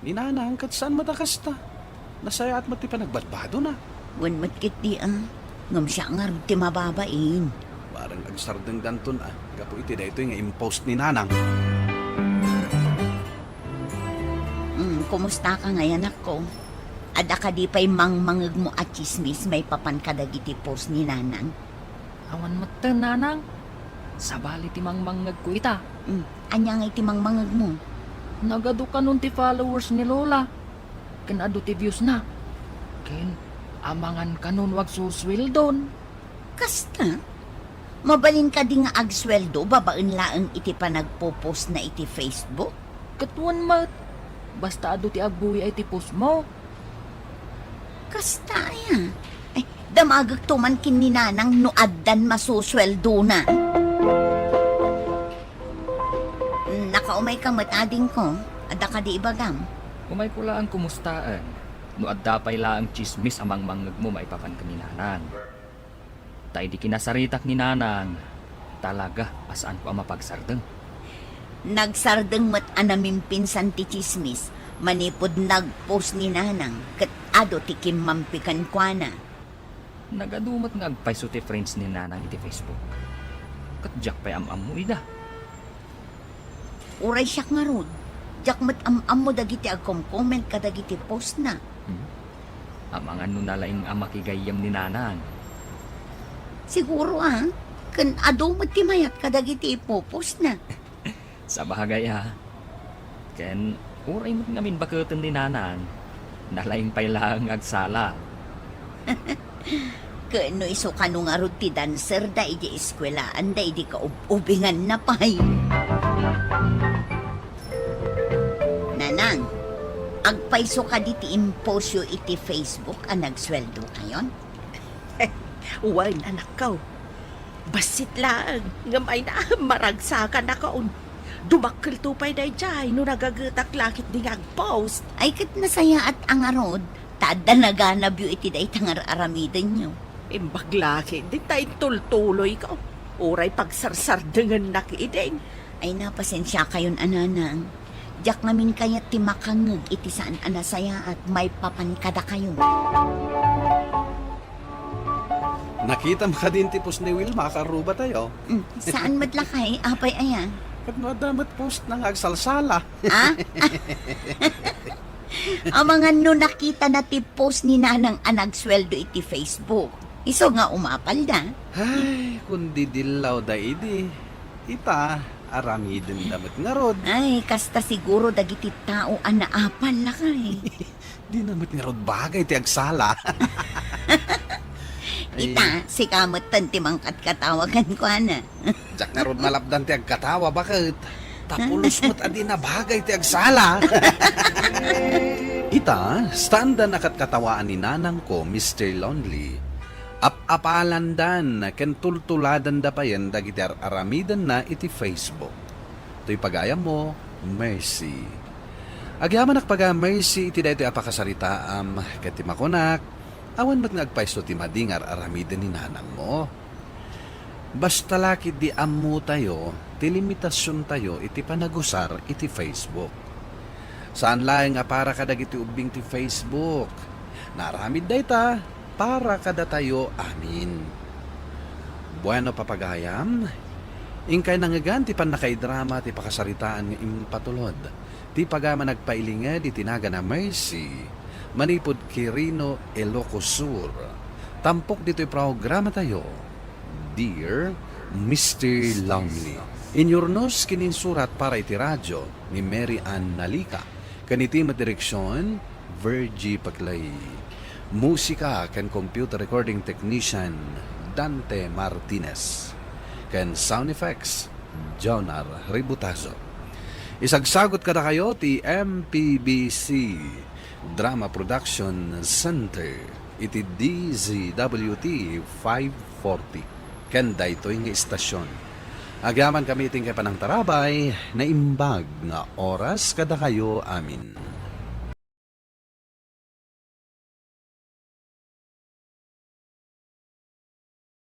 Ni Nanang ket saan met a kasta. Nasayaat met ti panagbadbadona. Wen met ketdi a, ngem siak ngarud ti mababain. Bareng agsardengdanton a gapu iti daytoy nga impost ni Nanang. Hmm, kumustaka ngay, anakko? Adda kadi pay mangmangegmo a tsismis maipapan kadagiti post ni Nanang? Awan metten, Nanang. Sabali ti mangmangngegko ita. Hmm, ania ngay ti mangmangngegmo? Nagadu kanon ti followers ni Lola. Ken adu ti viewsna. Ken amangan kanon no agsusueldon. Kasta? Mabalin kadi nga agsueldo babaen laeng iti panagpo-postna iti Facebook? Ket wen met, basta adu ti agbuya iti postmo. Kasta aya? Ay, damagekto man ken ni Nanang no addan masusueldona. Umayka met, adingko. Adda kadi ibagam? Umayko laeng kumustaen. No adda pay laeng tsismis a mangmangngegmo maipapan ken ni Nanang. Ta idi kinasaritak ni Nanang, talaga a saanko a mapagsardeng. Nagsardeng met a namimpinsan ti tsismis manipud nag-post ni Nanang ket adu ti kimmampi kenkuana. Nagadu met nga agpayso ti friends ni Nanang iti Facebook. Ket diak pay am-ammo ida. Uray siak ngarud, diak met am-ammo dagiti agkom-comment kadagiti postna. Hmm? Amangan no nalaing a makigayyem ni Nanang. Siguro, a, ken adu met ti mayat kadagiti ipopostna. Sabagay, a. Ken uray met ngamin baketen ni Nanang, nalaing pay laeng nga agsala. Ken no isu kano ngarud ti dancerda idiay eskuelaanda idi kaub-ubinganna pay. Nanang, agpayso kadi ti impostyo iti Facebook a nagsueldokayon? Wen, anakko. Bassit laeng, ngem ay na, maragsakanakon. Dumakkelto pay daydiay no nagagetak la ketdi nga agpost. Ay, ket nasayaat a ngarud, ta adda naganabyo iti dayta nga ar-aramidenyo. Imbag la ketdi ta intultuloyko. Uray pagsarsardengennak idi. Ay, napasensiakayon a, Nanang. Diak ngamin kayat ti makangngeg iti saan a nasayaat maipapan kadakayo. Nakitam kadin ti post ni Wilma, karrubatayo? Mm, saan met lakay, apay aya? Ket no adda met postna nga agsalsala. Ah? Amangan no nakitana ti post ni Nanang a nagsueldo iti Facebook. Isu nga umapalda. Ay, kun didillawda idi. Ita, aramidenda met ngarud. Ay, kasta siguro dagiti tao a naapal lakay. Dina met ngarud bagay ti agsala. Ay. Ita, sika metten ti mangkatkatawa kenkuana. Diak ngarud malapdan ti agkatawa, baket. Ta pulos met a dina bagay ti agsala. Ita, saanda a katkatawaan ni nanangko, Mister Lonely. Ap-apalandan ken tultuladanda payen dagiti ar-aramidenna iti Facebook. Toy pagayammo, Mercy. Agyamanak paga, Mercy, iti daytoy a pakasaritaam, ket ti makunak, awan met nga agpayso ti madi nga ar-aramiden ni nanangmo. Basta la ketdi ammotayo ti limitasiontayo iti panagusar iti Facebook. Saan laeng a para kadagiti ubbing ti Facebook. Naaramid dayta para kadatayo amin. Bueno, papagayam, inkay nangngegan ti pannakaidrama ti pakasaritaan nga impatulod ti pagayam a nagpailinged iti nagan a Mercy manipud Quirino, Ilocos Sur. Tampok ditoy programatayo, Dear Mister Lonely. Inyurnos ken insurat para iti radio ni Mary Ann Nalica, ken iti met direksion, Virgie Paclay. Musika ken computer recording technician, Dante Martinez. Ken sound effects, Jonar Ributazo. Isagsagot kadakayo ti M P B C Drama Production Center iti D Z W T five forty ken daytoy nga istasion. Agyamankami iti inkay panangtarabay, naimbag nga oras kadakayo amin.